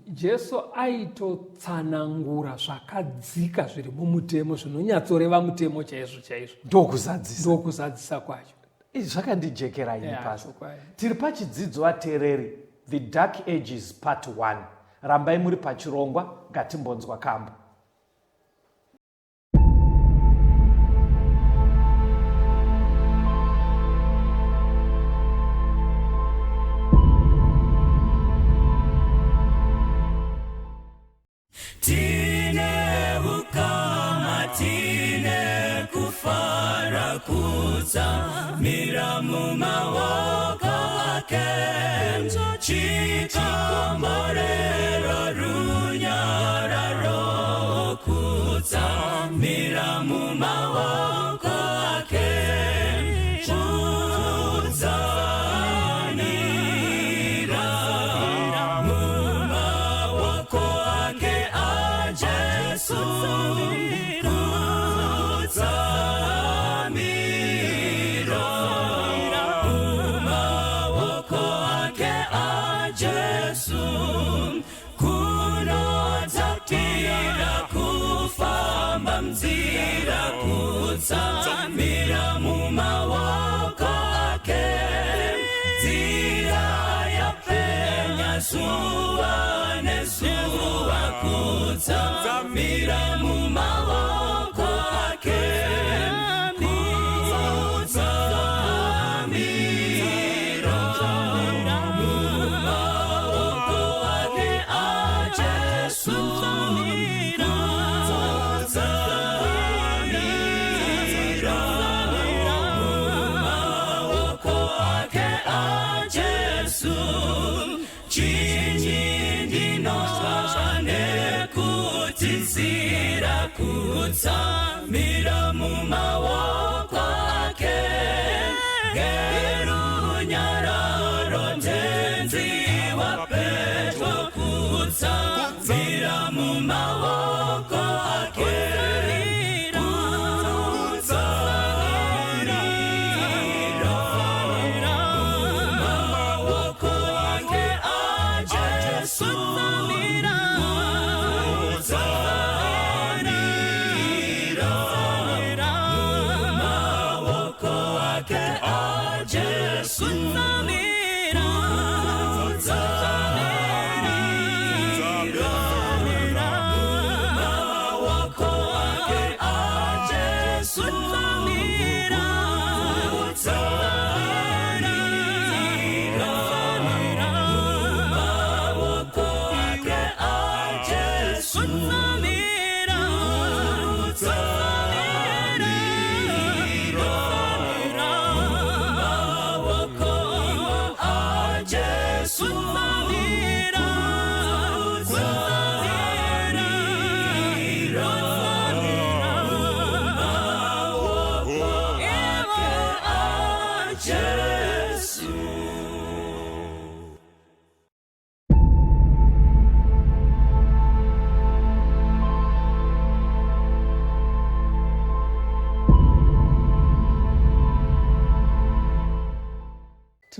Jesu aitotsanangura zvakadzika zviri mumutemo, zvinonyatsoreva mutemo chaizvo chaizvo. Ndokuzadzisa. Ndokuzadzisa kwacho. Izvi zvakandijekera ini, Pastor. Tiri pachidzidzo, vateereri, The Dark Ages Part 1. Rambai muri pachirongwa, ngatimbonzwa kambo. Tine ukama, tine kufara, kutsamira mumaoko ake. Chikomborero, runyararo, kutsamira mumaoko ake. Kutsamira mumaoko ake aJesu. Kutsamira mumaoko ake aJesu. Kunodzatira kufamba nzira, kutsamira mumaoko ake. Nzira yapenya zuva nezuva, kutsamira mumaoko ake. Kutsamira mumaoko ake aJesu. Kutsamira mumaoko ake aJesu. Chinyi ndinotya nekutizira, kutsamira mumaoko ake. Ngerunyararo tenzi wapetwa, kutsamira mumaoko ake.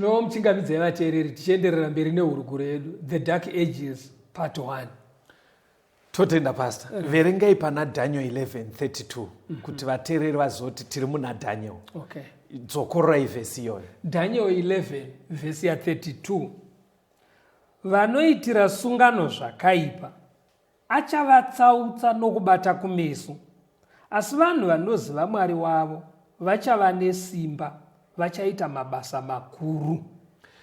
Tinomuchingamidzai vateereri tichienderera mberi nehurukuro yedu The Dark Ages Part 1. Totenda Pastor. Verengai pana Daniel 11:32 kuti vateereri vazoti tiri muna Daniel. Okay. Dzokororai vhesi iyoyo. Daniel 11 vhesi ya 32. Vanoitira sungano zvakaipa achavatsautsa nokubata kumeso, asi vanhu vanoziva Mwari wavo vachava nesimba, vachaita mabasa makuru.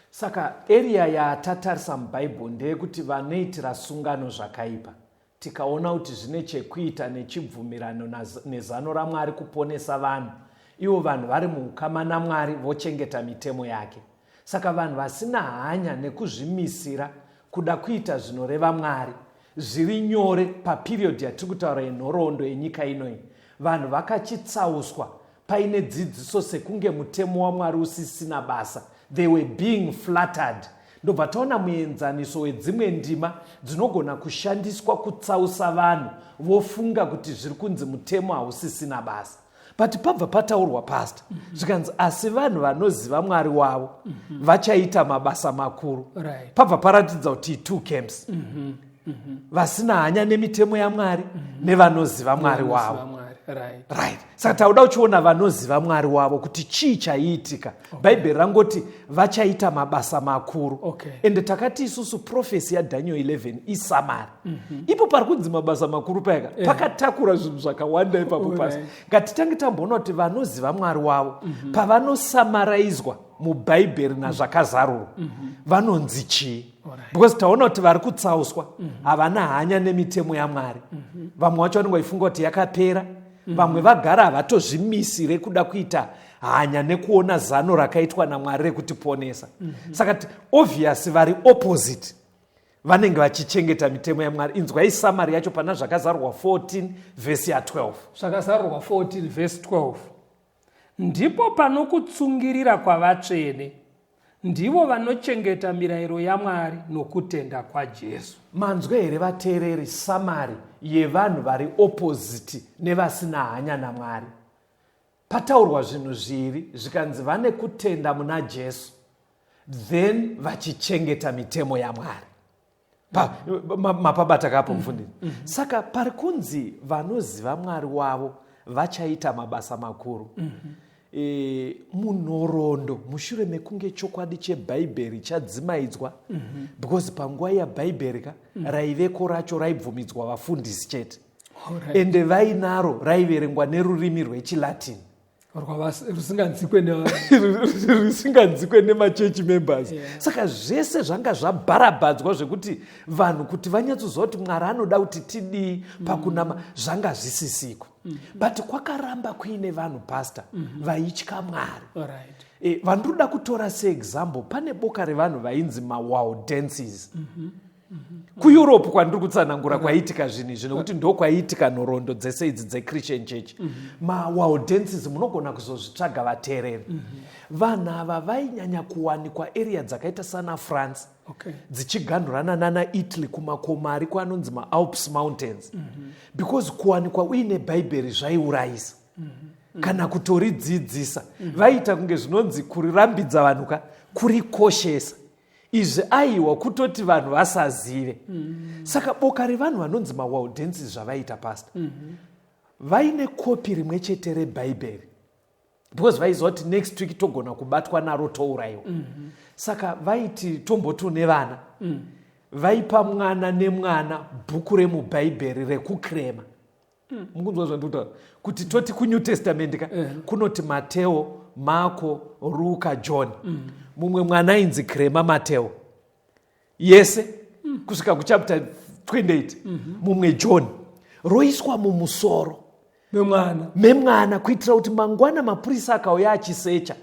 Saka area yatatarisa muBible ndeyekuti vanoitira sungano zvakaipa. Tikaona kuti zvine chekuita nechibvumirano nezano raMwari kuponesa vanhu, ivo vanhu vari muukama naMwari vochengeta mitemo yake. Saka vanhu vasina hanya nekuzvimisira kuda kuita zvinoreva Mwari, zviri nyore paperiod yatiri kutaura yenhoroondo yenyika ino iyi, vanhu vakachitsauswa paine dzidziso sekunge mutemo waMwari usisina basa. They were being flattered. Ndobva taona muenzaniso wedzimwe ndima dzinogona kushandiswa kutsausa vanhu vofunga kuti zviri kunzi mutemo hausisina basa. But pabva pataurwa pastor zvikanzi asi vanhu vanoziva Mwari wavo vachaita mabasa makuru. Pabva paratidza kuti two camps. Vasina hanya nemitemo yaMwari nevanoziva Mwari wavo. Right. Saka tauda uchiona vanoziva Mwari wavo kuti chii chaiitika. Bhaibheri rangoti vachaita mabasa makuru. Ende takati isusu prophecy yaDaniel 11 isamari. Ipo pari kunzi mabasa makuru payaka pakatakura zvinhu zvakawanda ipapo pasi. Ngatitange tamboona kuti vanoziva Mwari wavo pavanosamaraizwa muBhaibheri nazvakazarurwa vanonzi chii? Because taona kuti vari kutsauswa havana hanya nemitemo yaMwari. Vamwe vacho vanenge vachifunga kuti yakapera. Vamwe vagara havatozvimisire kuda kuita hanya nekuona zano rakaitwa naMwari rekutiponesa. Saka obvious vari opposite vanenge vachichengeta mitemo yaMwari. Inzwai summary yacho pana zvakazarurwa 14 vhesi ya 12. Zvakazarurwa 14 vhesi 12. Ndipo panokutsungirira kwavatsvene, ndivo vanochengeta mirayiro yaMwari nokutenda kwaJesu. Manzwa here vateereri summary yevanhu vari opposite nevasina hanya naMwari? Pataurwa zvinhu zviri zvikanzi vane kutenda muna Jesu then vachichengeta mitemo yaMwari. Mapabata kapo mufundisi. Saka pari kunzi vanoziva Mwari wavo vachaita mabasa makuru. Munhoroondo mushure mekunge chokwadi cheBhaibheri chadzimaidzwa, because panguva yaBhaibheri ka raiveko racho raibvumidzwa vafundisi chete. Ende vainaro raiverengwa nerurimi rwechiLatin. Rusinganzikwe nemachechi members. Saka zvese zvanga zvabharabhadzwa zvekuti vanhu kuti vanyatsoziva kuti Mwari anoda kuti tidii pakunama zvanga zvisisiko. But kwakaramba kuine vanhu pastor vaitya Mwari. Vandiroda kutora seexample pane boka revanhu vainzi maWaldenses. KuEurope kwandiri kutsanangura kwaiitika zvinhu izvi nekuti ndo kwaiitika nhoroondo dzese idzi dzeChristian Church. MaWaldenses munogona kuzozvitsvaga vateereri. Vanhu ava vainyanya kuwanikwa area dzakaita sana France dzichiganhurana nana Italy kumakomo ariko anonzi maAlps Mountains. Because kuwanikwa uine Bhaibheri zvaiurayisa. Kana kutoridzidzisa. Vaiita kunge zvinonzi kurirambidza vanhu ka kurikoshesa. Izvi aiwa kutoti vanhu vasazive. Saka boka revanhu vanonzi maWaldenses zvavaiita pastor. Vaine kopi rimwe chete reBhaibheri. Because vaiziva kuti next week togona kubatwa naro touraiwa. Saka vaiti tomboti une vana. Vaipa mwana nemwana bhuku remuBhaibheri rekukrema. Mukunzwa zvandikutaura? Kuti toti kuNew Testament ka kunoti Mateo, Marko, Luka, John. Mumwe mwana ainzi Krema Mateo yese kusvika kuchapter 28. Mumwe John roiswa mumusoro memwana kuitira kuti mangwana mapurisa akauya achisecha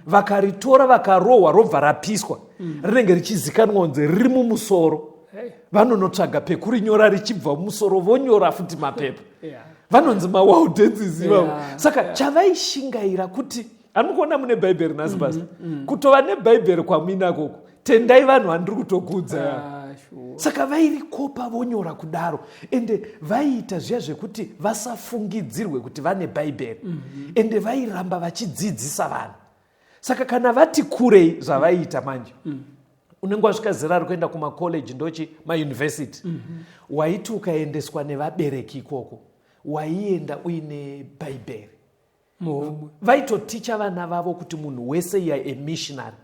vakaritora vakarohwa robva rapiswa rinenge richizikanwa kunzi riri mumusoro. Vanonotsvaga pekurinyora richibva mumusoro vonyora futi mapepa. Vanonzi maWaldenses ivavo. Saka chavaishingaira kuti anokuona mune Bhaibheri nhasi basi. Kutova neBhaibheri kwamuinakoko. Tendai vanhu vandiri kutokudza. Saka vairikopa vonyora kudaro. Ende vaiita zviya zvekuti vasafungidzirwe kuti vane Bhaibheri. Ende vairamba vachidzidzisa vanhu. Saka kana vati kurei zvavaiita manje, unenge wasvika zera rekuenda kumacollege, ndochi mauniversity, waiti ukaendeswa nevabereki ikoko, waienda uine Bhaibheri. Muhomwe. Vaitoticha vana vavo kuti munhu wese ya a missionary.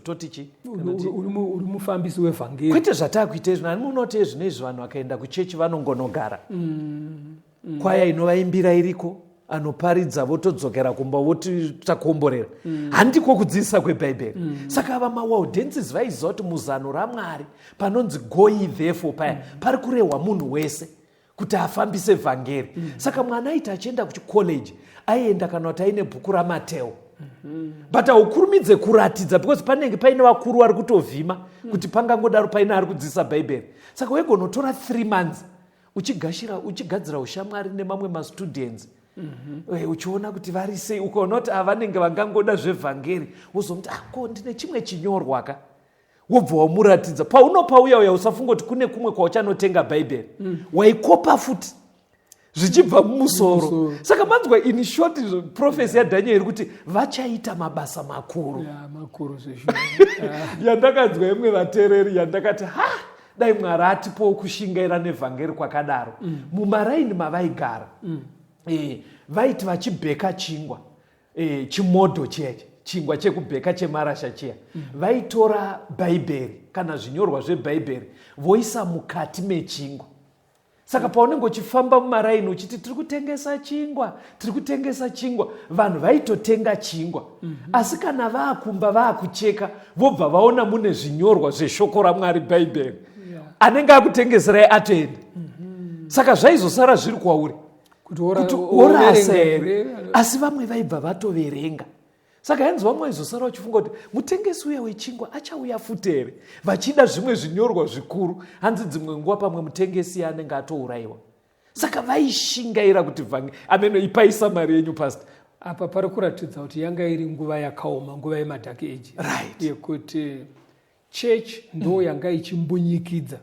Toti chi? Uri mufambisi wevhangeri. Kwete zvataakuita izvi. Nani munoti ezvino izvi vanhu vakaenda kuchechi vanongonogara, kwaya inovaimbira iriko, anoparidza, votodzokera kumba voti takomborera. Handiko kudzidzisa kweBhaibheri. Saka ava maWaldenses vaiziva kuti muzano raMwari panonzi "Go ye therefore" paya, pari kurehwa munhu wese kuti afambise vhangeri. Saka mwana aiti achienda kuchikoleji, aienda kana kuti aine bhuku raMateo, but haukurumidze kuratidza because panenge paine vakuru vari kutovhima kuti pangangodaro paine ari kudzidzisa Bhaibheri. Saka waigonotora 3 months uchigashira, uchigadzira ushamwari nemamwe mastudents, uchiona kuti vari sei. Ukaona kuti avanenge vangangoda zvevhangeri, wozomuti, "Ah, ko ndine chimwe chinyorwa ka," wobva wamuratidza. Paunopauya uya, usafunga kuti kune kumwe kwauchanotenga Bhaibheri. Waikopa futi zvichibva mumusoro. Mumusoro. Saka manzwa, in short, prophecy yaDaniel iri kuti vachaita mabasa makuru. Ya, makuru zveshuwa. Yandakanzwa imwe, vateereri, yandakati, ha, dai Mwari atipowo kushingaira nevhangeri kwakadaro. Mumaraini mavaigara, vaiti vachibheka chingwa, chimodho chiya, chingwa chekubheka chemarasha chiya, vaitora Bhaibheri kana zvinyorwa zveBhaibheri voisa mukati mechingwa. Saka paunenge uchifamba mumaraini uchiti, "Tiri kutengesa chingwa, tiri kutengesa chingwa," vanhu vaitotenga chingwa. Asi kana vaakumba vaakucheka, vobva vaona mune zvinyorwa zveshoko raMwari, Bhaibheri, anenge akutengeserai atoenda. Saka zvaizosara zviri kwauri kuti kuti worasa woverenga here? here? Asi vamwe vaibva vatoverenga. Saka hanzi vamwe vaizosara vachifunga kuti mutengesi uya wechingwa achauya futi here, vachida zvimwe zvinyorwa zvikuru. Hanzi dzimwe nguva pamwe mutengesi anenge atourayiwa. Saka vaishingaira kuti vhange ameno. Ipai summary yenyu, Pastor. Apa pari kuratidza kuti yanga iri nguva yakaoma, nguva yemadark age, yekuti church ndo yanga ichimbunyikidza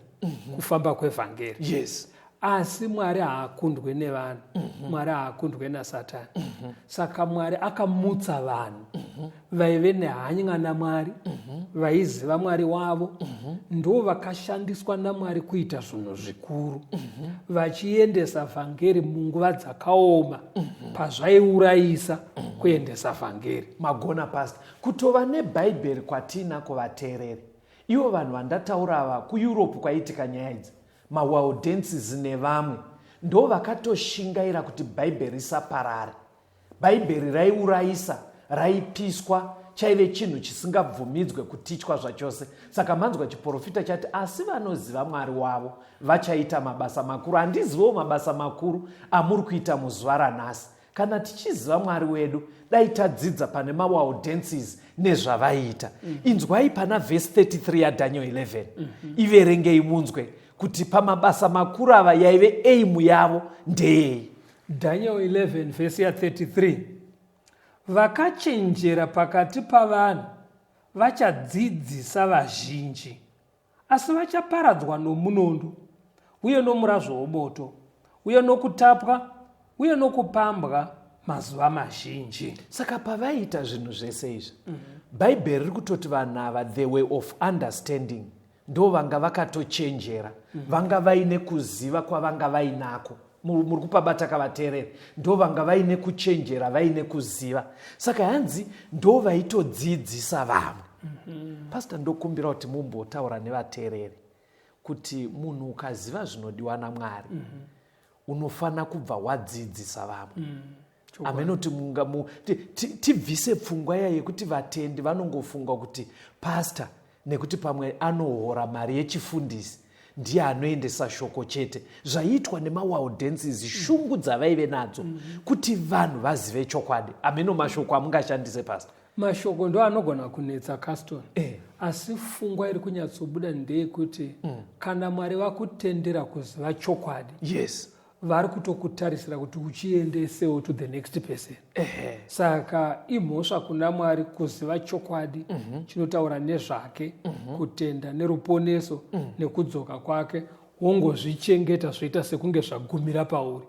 kufamba kwevhangeri. Asi Mwari haakundwe nevanhu, Mwari haakundwe naSatani. Saka Mwari akamutsa vanhu vaive nehanya naMwari, vaiziva Mwari wavo, ndo vakashandiswa naMwari kuita zvinhu zvikuru, vachiendesa vhangeri munguva dzakaoma, pazvaiurayisa kuendesa vhangeri. Magona, Pastor. Kutova neBhaibheri kwatiinako, vateereri, ivo vanhu vandataura ava, kuEurope kwaitika nyaya idzi, maWaldenses nevamwe, ndo vakatoshingaira kuti Bhaibheri risaparare. Bhaibheri raiurayisa, raipiswa, chaive chinhu chisingabvumidzwe kutichwa zvachose. Saka manzwa chiprofita chati, asi vanoziva Mwari wavo vachaita mabasa makuru. Handizivowo mabasa makuru amuri kuita muzuva ranhasi. Kana tichiziva Mwari wedu, dai tadzidza pane maWaldenses nezvavaiita. Inzwai pana vhesi 33 yaDaniel 11. Iverengei munzwe kuti pamabasa makuru ava yaive aim yavo ndeyei. Daniel 11 vhesi ya33: "Vakachenjera pakati pavanhu vachadzidzisa vazhinji, asi vachaparadzwa nomunondo uye nomurazvo womoto uye nokutapwa uye nokupambwa mazuva mazhinji." Saka pavaiita zvinhu zvese izvi, Bhaibheri riri kutoti vanhu ava, the way of understanding, ndo vanga vakatochenjera, vanga vaine kuziva kwavanga vainako. Muri kupabata kavateereri? Ndo vanga vaine kuchenjera, vaine kuziva. Saka hanzi ndo vaitodzidzisa vamwe. Pastor, ndokumbira kuti mumbotaura nevateereri kuti munhu ukaziva zvinodiwa naMwari, unofanira kubva wadzidzisa vamwe. Amenoti tibvise pfungwa iya yekuti vatendi vanongofunga kuti pastor, nekuti pamwe anohora mari yechifundisi, ndiye anoendesa shoko chete. Zvaiitwa nemaWaldenses, shungu dzavaive nadzo kuti vanhu vazive chokwadi. Ameno mashoko amungashandise, Pastor. Mashoko ndo anogona kunetsa, Caston. Asi pfungwa iri kunyatsobuda ndeyekuti kana Mwari vakutendera kuziva chokwadi, vari kutokutarisira kuti uchiendesewo to the next person. Saka imhosva kuna Mwari kuziva chokwadi chinotaura nezvake, kutenda neruponeso nekudzoka kwake, wongozvichengeta zvoita sekunge zvagumira pauri.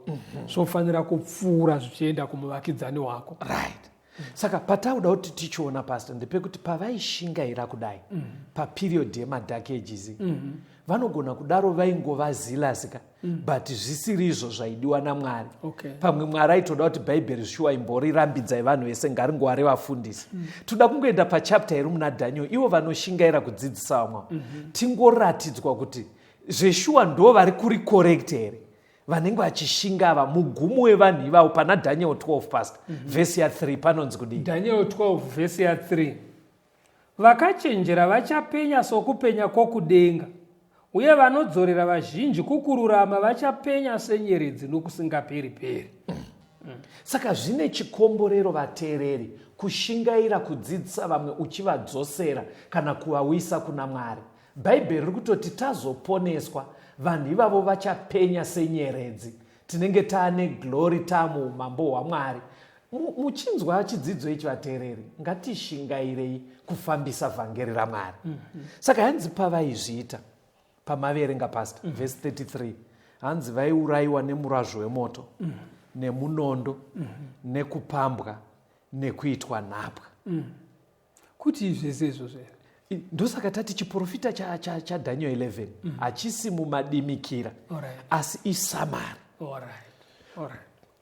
Zvofanira kupfuura zvichienda kumuvakidzani wako. Right. Saka patauda kuti tichiona, pastor, ndepekuti pavaishingaira kudai paperiod yemadark ages, vanogona kudaro vaingova zealous ka, but zvisiri izvo zvaidiwa naMwari. Pamwe Mwari aitoda kuti Bhaibheri shuwa imborirambidzai vanhu vese, ngaringova revafundisi. Toda kungoenda pachapter iri muna Daniel, ivo vanoshingaira kudzidzisa vamwe, tingoratidzwa kuti zveshuwa ndo vari kuri correct here vanenge vachishinga ava. Mugumo wevanhu ivavo pana Daniel 12, pastor, vhesi ya3 panonzi kudii? Daniel 12 vhesi ya3: "Vakachenjera vachapenya sokupenya kwokudenga, uye vanodzorera vazhinji kukururama vachapenya senyeredzi nokusingaperi-peri." Saka zvine chikomborero, vateereri, kushingaira kudzidzisa vamwe uchivadzosera kana kuvawisa kuna Mwari. Bhaibheri riri kutoti tazoponeswa, vanhu ivavo vachapenya senyeredzi. Tinenge taane glory, taamuumambo hwaMwari. Muchinzwa chidzidzo ichi, vateereri, ngatishingairei kufambisa vhangeri raMwari. Saka hanzi pavaizviita, pamaverenga, pastor, vhesi 33, hanzi vaiurayiwa nemurazvo wemoto, nemunondo, nekupambwa, nekuitwa nhapwa. Kuti zvese izvozvo here? Ndosaka tati chiprofita chaDaniel 11 hachisi mumadimikira, asi isummary.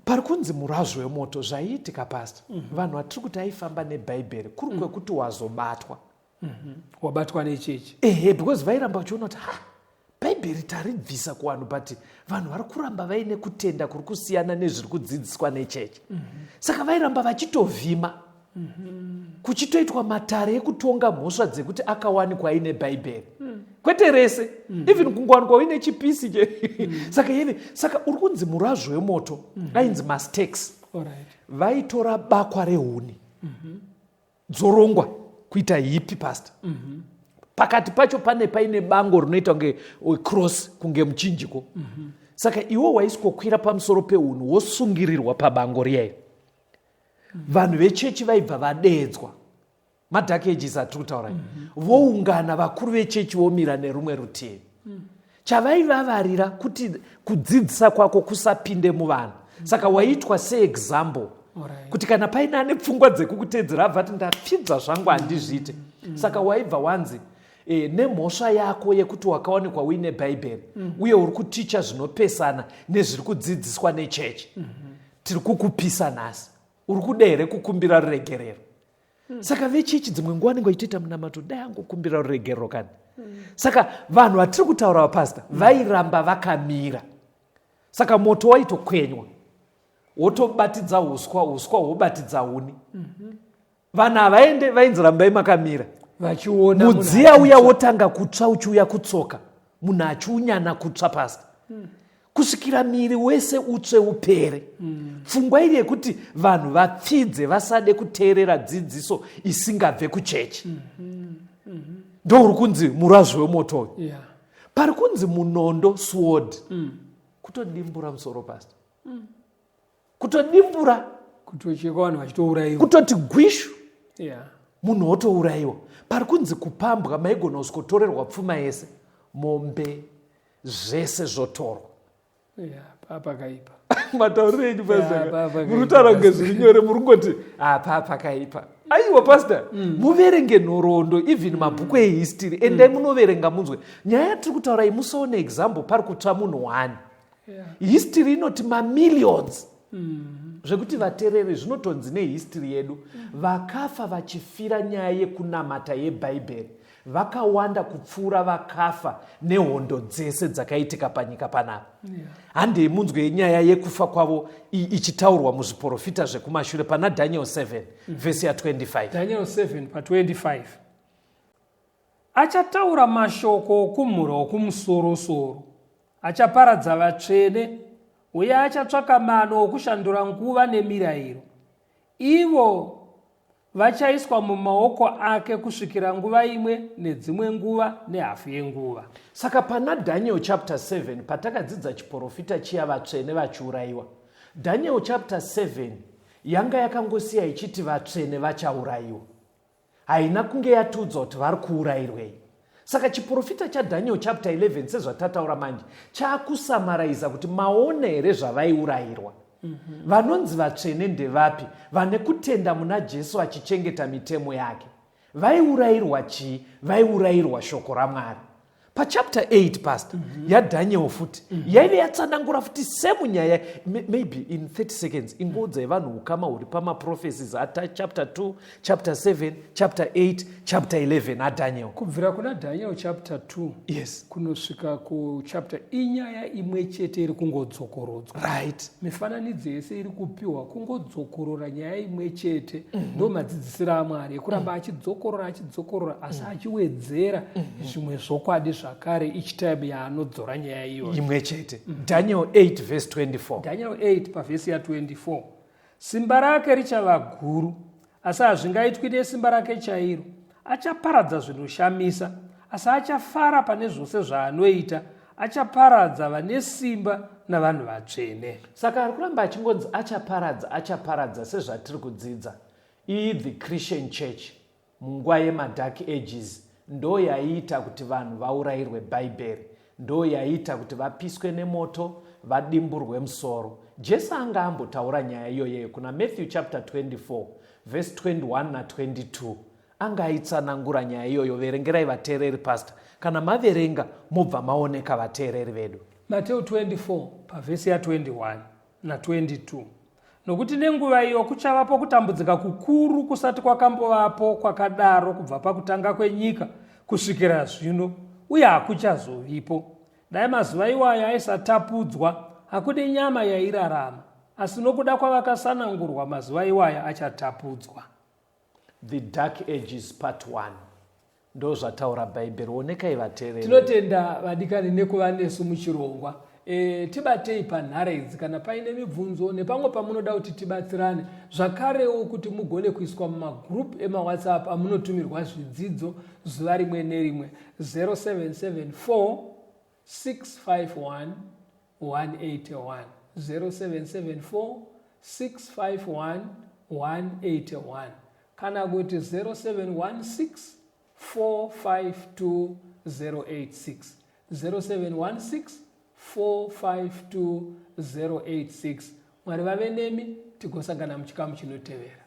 Pari kunzi murazvo wemoto, zvaiitika, pastor, vanhu vatiri kuti aifamba neBhaibheri kuri kwekuti wazobatwa. Wabatwa nechechi. Ehe, because vairamba vachiona kuti ha, Bhaibheri taribvisa kuvanhu, but vanhu vari kuramba vaine kutenda kuri kusiyana nezviri kudzidziswa nechechi. Saka vairamba vachitovhima, kuchitoitwa matare ekutonga mhosva dzekuti akawanikwa aine Bhaibheri, kwete rese, even kungowanikwa uine chipisi che. Saka yeve, saka uri kunzi murazvo wemoto ainzi mastakes. Vaitora bakwa rehuni dzorongwa kuita heap, pastor. Pakati pacho pane paine bango rinoita kunge cross, kunge muchinjiko. Saka iwo waisikokwira pamusoro pehuni, wosungirirwa pabango riyai. Vanhu vechechi vaibva vadeedzwa, madark ages atiri kutaura, voungana, vakuru vechechi vomira nerumwe rutivi. Chavaivavarira kuti kudzidzisa kwako kusapinde muvanhu. Saka waiitwa seexample, kuti kana paine ane pfungwa dzekukutedzera, abva ati, "Ndapfidza zvangu, handizviite." Saka waibva wanzi nemhosva yako yekuti wakawanikwa uine Bhaibheri uye uri kuticha zvinopesana nezviri kudzidziswa nechechi, tiri kukupisa nhasi. Uri kuda here kukumbira ruregerero? Saka vechechi dzimwe nguva vanenge vachitoita munamato, dai angokumbira ruregerero kani. Saka vanhu vatiri kutaura, vapasta, vairamba vakamira. Saka moto waitokwenywa, wotobatidza uswa, uswa hwobatidza huni. Vanhu havaende, vainzi rambai makamira. Vachiona. Mudziya uya wotanga kutsva, uchiuya kutsoka, munhu achiunyana kutsva, pastor, kusvikira miri wese utsve upere. Pfungwa iri yekuti vanhu vapfidze, vasade kuteerera dzidziso isingabve kuchechi. Ndo uri kunzi murazvo wemoto uyu. Pari kunzi munondo, sword, kutodimbura musoro, pastor, kutodimbura. Kutochekwa, vanhu vachitourayiwa. Kutoti gwishu, munhu wotourayiwa. Pari kunzi kupambwa, maigona kusikotorerwa pfuma yese, mombe zvese zvotorwa. Yeah, papakaipa. Matauriro enyu, Yeah, pastor, pakaipa. muri kutaura kunge zviri nyore, muri kungoti apa pakaipa. Aiwa, pastor, muverenge nhoroondo, even mabhuku ehistory, endai munoverenga munzwe nyaya yatiri kutaura iyi. Musaone example pari kutsva munhu one. History inoti mamillions, zvekuti vateereri, zvinotonzi nehistory yedu, vakafa vachifira nyaya yekunamata yeBhaibheri vakawanda kupfuura vakafa nehondo dzese dzakaitika panyika panapa. Handei munzwe nyaya yekufa kwavo ichitaurwa muzviprofita zvekumashure pana Daniel 7 vhesi ya25. Daniel 7 pa25: "Achataura mashoko okumhura okumusorosoro, achaparadza vatsvene, uye achatsvaka mano okushandura nguva nemirayiro. Ivo vachaiswa mumaoko ake kusvikira nguva imwe nedzimwe nguva nehafu yenguva." Saka pana Daniel chapter 7, patakadzidza chiprofita chiya, vatsvene vachiurayiwa, Daniel chapter 7 yanga yakangosiya ichiti vatsvene vachaurayiwa, haina kunge yatiudzwa kuti vari kuurayirwei. Saka chiprofita chaDaniel chapter 11, sezvatataura manje, chaakusummariza kuti maona here zvavaiurayirwa. Vanonzi vatsvene ndevapi? Vane kutenda muna Jesu achichengeta mitemo yake. Vaiurayirwa chii? Vaiurayirwa shoko raMwari. Pachapter 8, pastor, yaDaniel futi yaive yatsanangura futi semu nyaya. Maybe in 30 seconds ingoudzai vanhu ukama huri pamaprophecies ata chapter 2, chapter 7, chapter 8, chapter 11 aDaniel. Kubvira kuna Daniel chapter 2 kunosvika kuchapter, inyaya imwe chete iri kungodzokorodzwa. Mifananidzo yese iri kupiwa kungodzokorora nyaya imwe chete. Ndo madzidzisiro aMwari ekuramba achidzokorora, achidzokorora, asi achiwedzera zvimwe zvokwadi zvakare each time yaanodzora nyaya iyoyo. Imwe chete. Daniel 8 verse 24. Daniel 8 pavhesi ya24: Simba rake richava guru, asi hazvingaitwi nesimba rake chairo. Achaparadza zvinoshamisa, asi achafara pane zvose zvaanoita. Achaparadza vane simba navanhu vatsvene. Saka ari kuramba achingonzi achaparadza, achaparadza, sezvatiri kudzidza. Iyi the Christian Church munguva yemadark ages ndo yaiita kuti vanhu vaurayirwe Bhaibheri, ndo yaiita kuti vapiswe nemoto, vadimburwe musoro. Jesu anga ambotaura nyaya iyoyeyo kuna Matthew chapter 24 verse 21 na22. Anga aitsanangura nyaya iyoyo. Verengerai vateereri, pastor. Kana maverenga, mobva maoneka vateereri vedu. Mateo 24 pavhesi ya21 na22: Nokuti nenguva iyo kuchavapo kutambudzika kukuru kusati kwakambovapo kwakadaro kubva pakutanga kwenyika kusvikira zvino, uye hakuchazovipo. Dai mazuva iwayo aisatapudzwa, hakune nyama yairarama, asi nokuda kwavakasanangurwa mazuva iwayo achatapudzwa. The Dark Ages part 1, ndo zvataura Bhaibheri. Onekai vateereri. Tinotenda vadikani nekuva nesu muchirongwa. Tibatei panhare idzi kana paine mibvunzo nepamwe pamunoda kuti tibatsirane. Zvakarewo kuti mugone kuiswa mumagroup emaWhatsApp amunotumirwa zvidzidzo zuva rimwe nerimwe: 0774 651 181, 0774 651 181, kana kuti 0716 452 086, 0716 452 086. Mwari vave nemi, tigosangana muchikamu chinotevera.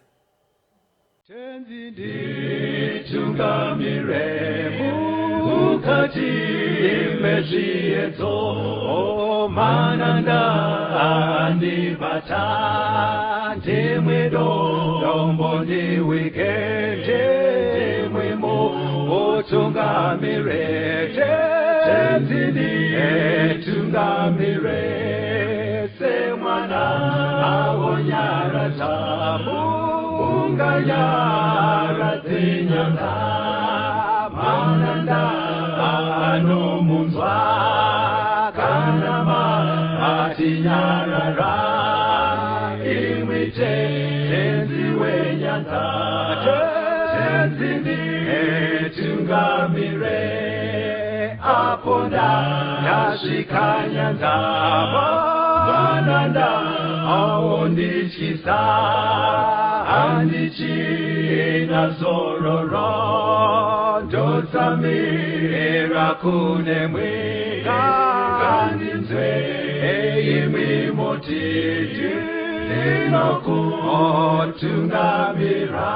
Tenzi nditungamire mukati mezviedzo, mananda andibata, ndimwe dombo ndiwike, ndimwe mutungamire. Tenzi nditungamire semwana awonyaradza, unganyaradze nyanga, mananda anomunzwa kana matinyarara. Imwi Tenzi wenyanza, Tenzi nditungamire apo ndasvika nyanza, mananda aondityisa, handichina zororo, ndotsamira kunemwi. Ngandinzwe imwi moti ndinokutungamira.